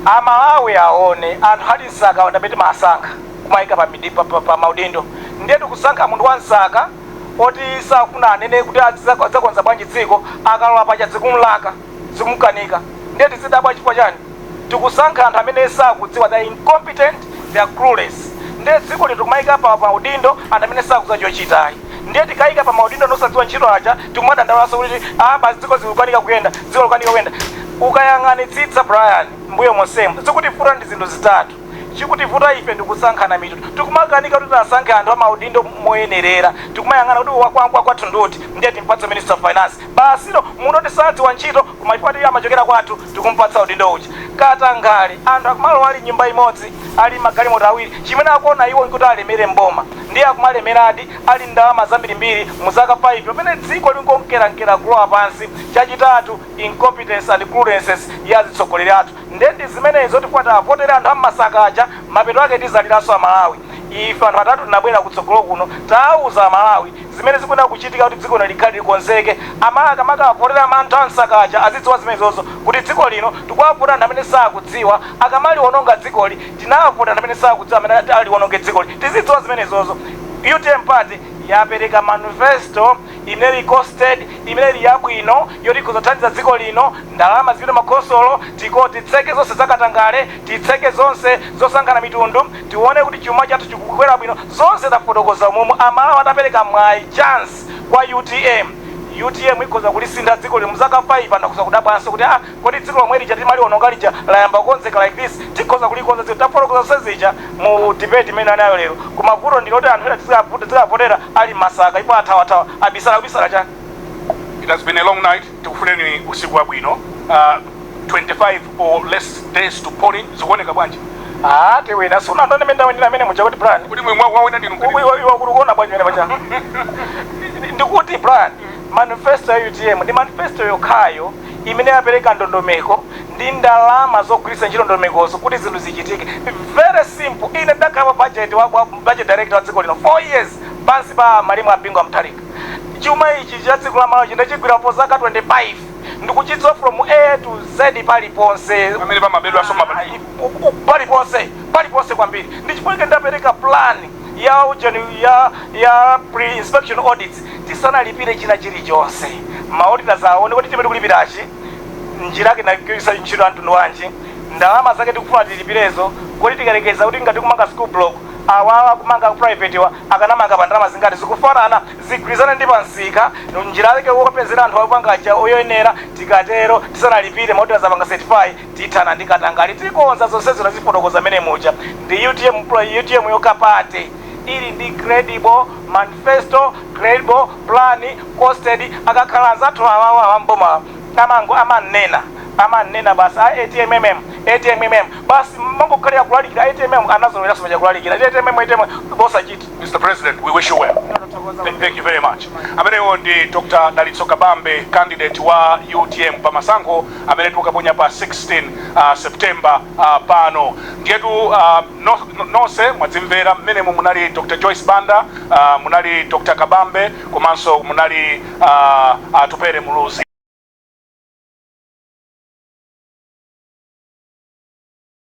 Amalawi aone anthu ali msaka ndamene timasankha kumayika pa maudindo. Ndiye tikusankha munthu wa msaka oti safuna anene kuti adzakonza bwanji dziko. Akalowa pacha zikumlaka, zikumkanika. Ndiye tizidabwa chifukwa chani? Tikusankha anthu amene sakudziwa. They are incompetent, they are clueless. Ndiye dziko lino tikumayika pa maudindo anthu amene sakudziwa chochitayi. Ndiye tikayika pa maudindo nosadziwa ntchito aja, tikumadandaulaso kuti ah, basi, dziko zikukanika kuyenda, dziko likukanika kuyenda. Ukayang'anitsitsa, Brian, mbuyo monsemo zikutivuta ndi zinthu zitatu. Chikutivuta ife ndikusankhana mitundu. Tikumakanika kuti tisankhe anthu amaudindo moyenerera. Tikumayang'ana kuti wakwangwa kwathu nduti, ndiye timpatse Minister of Finance basilo. Munthu oti sadziwa ntchito, koma chifukwa kuti amachokera kwathu, tikumpatsa udindo uja. Katangale, anthu akumalowa ali nyumba imodzi, ali magalimoto awiri. Chimene akuona iwo nkuti alemere mboma, ndiye akumalemeradi, ali ndalama zambirimbiri mu zaka 5, pamene dziko linkonkerankera kulowa pansi. Chachitatu, incompetence and cluelessness ya atsogoleri athu. Ndiye ndi zimenezo tifuna tavotere anthu ammasaka aja, mapeto ake tizaliranso Amalawi. Ife anthu atatu tinabwera kutsogolo kuno, tawuza Amalawi zimene zikuyenera kuchitika kuti dziko lino likhale likonzeke. Amalawi akamakavotera anthu amsaka aja, azidziwa zimenezozo kuti dziko lino tikuwavota anthu amene sakudziwa. Akamliwononga dzikoli, tinawavota anthu amene sakudziwa amene aliwononge dzikoli. Tizidziwa zimenezozo. UTM Party yapereka manifesto imene ili costed, imene ili yabwino, yoti ikuzathandiza dziko lino. Ndalama zipite makhonsolo, tiko titseke zonse zakatangale, titseke zonse zosankhana mitundu, tione kuti chuma chathu chikukwera bwino. Zonse tafotokoza momwe. Amalawi atapereka mwayi, chance kwa UTM, UTM ikhoza kulisintha dziko lino muzaka 5. Anthu akhoza kudabwanso kuti ah, kodi dziko lomwe lija timaliononga lija layamba kukonzeka like this? Tikhoza kulikonza dziko. Tafotokoza zonse zija mu debate imene anayo lero. Koma vuto ndiloti anthu ena tizikavotera ali m'masaka, ipo athawathawa, abisala. Kubisala chani? It has been a long night. Tikufuneni usiku wabwino. 25 or less days to polling, zikuoneka bwanji? Ah, tiwina. Sunandone mene ndawinira amene muja kuti, Brian, Kuti mwe wawina ndinu? Iwe kuti kuona bwanji mene pacha? Ndikuti, Brian, manifesto ya UTM ndi manifesto yokhayo imene yapereka ndondomeko. Ndi ndalama zogwiritsa ntchito ndondomekozo kuti zinthu zichitike. Very simple. Ine ndakhala budget wa budget director wa dziko lino 4 years pansi pa malemu a Bingu Mutharika. Chuma ichi cha dziko la Malawi ndachigwirapo zaka 25, ndikuchidziwa from A to Z, paliponse pamene pamabedwanso. Paliponse, paliponse kwambiri. Ndichifukwa ndapereka plan ya ujeni ya pre-inspection audits tisanalipire china chilichonse. Ma auditors aone kuti timene tikulipirachi, njira yake inagwiritsa ntchito anthu wanji, ndalama zake tikufuna tilipirezo, kuti tikalekeza kuti ngati kumanga school block, awawa kumanga private wa akanamanga pa ndalama zingati, zikufanana, zigwirizane ndi pansika, njira yake wopezera anthu akupanga cha oyenera. Tikatero, tisanalipire, ma auditors apanga certify, tithana ndi katangale, tikonza zonse zino zifotokoza amene muja. Ndi UTM, UTM yokha party ili ndi credible manifesto, credible plan, costed. Akakhala anzathu awawa awamboma amango amanena basi a ATMM, ATMM basi, mangokhalira kulalikira ATMM, anazoloweraso paja kulalikira ATMM, ATM, bosachita. Mr. President, we wish you well. Thank you very much. Amenewo ndi Dr. Dalitso Kabambe, candidate wa UTM pa masankho amene tikukaponya pa 16 September pano. Ndiyetu no, nonse mwadzimvera mmenemu munali Dr. Joyce Banda, munali Dr. Kabambe, komanso munali Atupele Muluzi.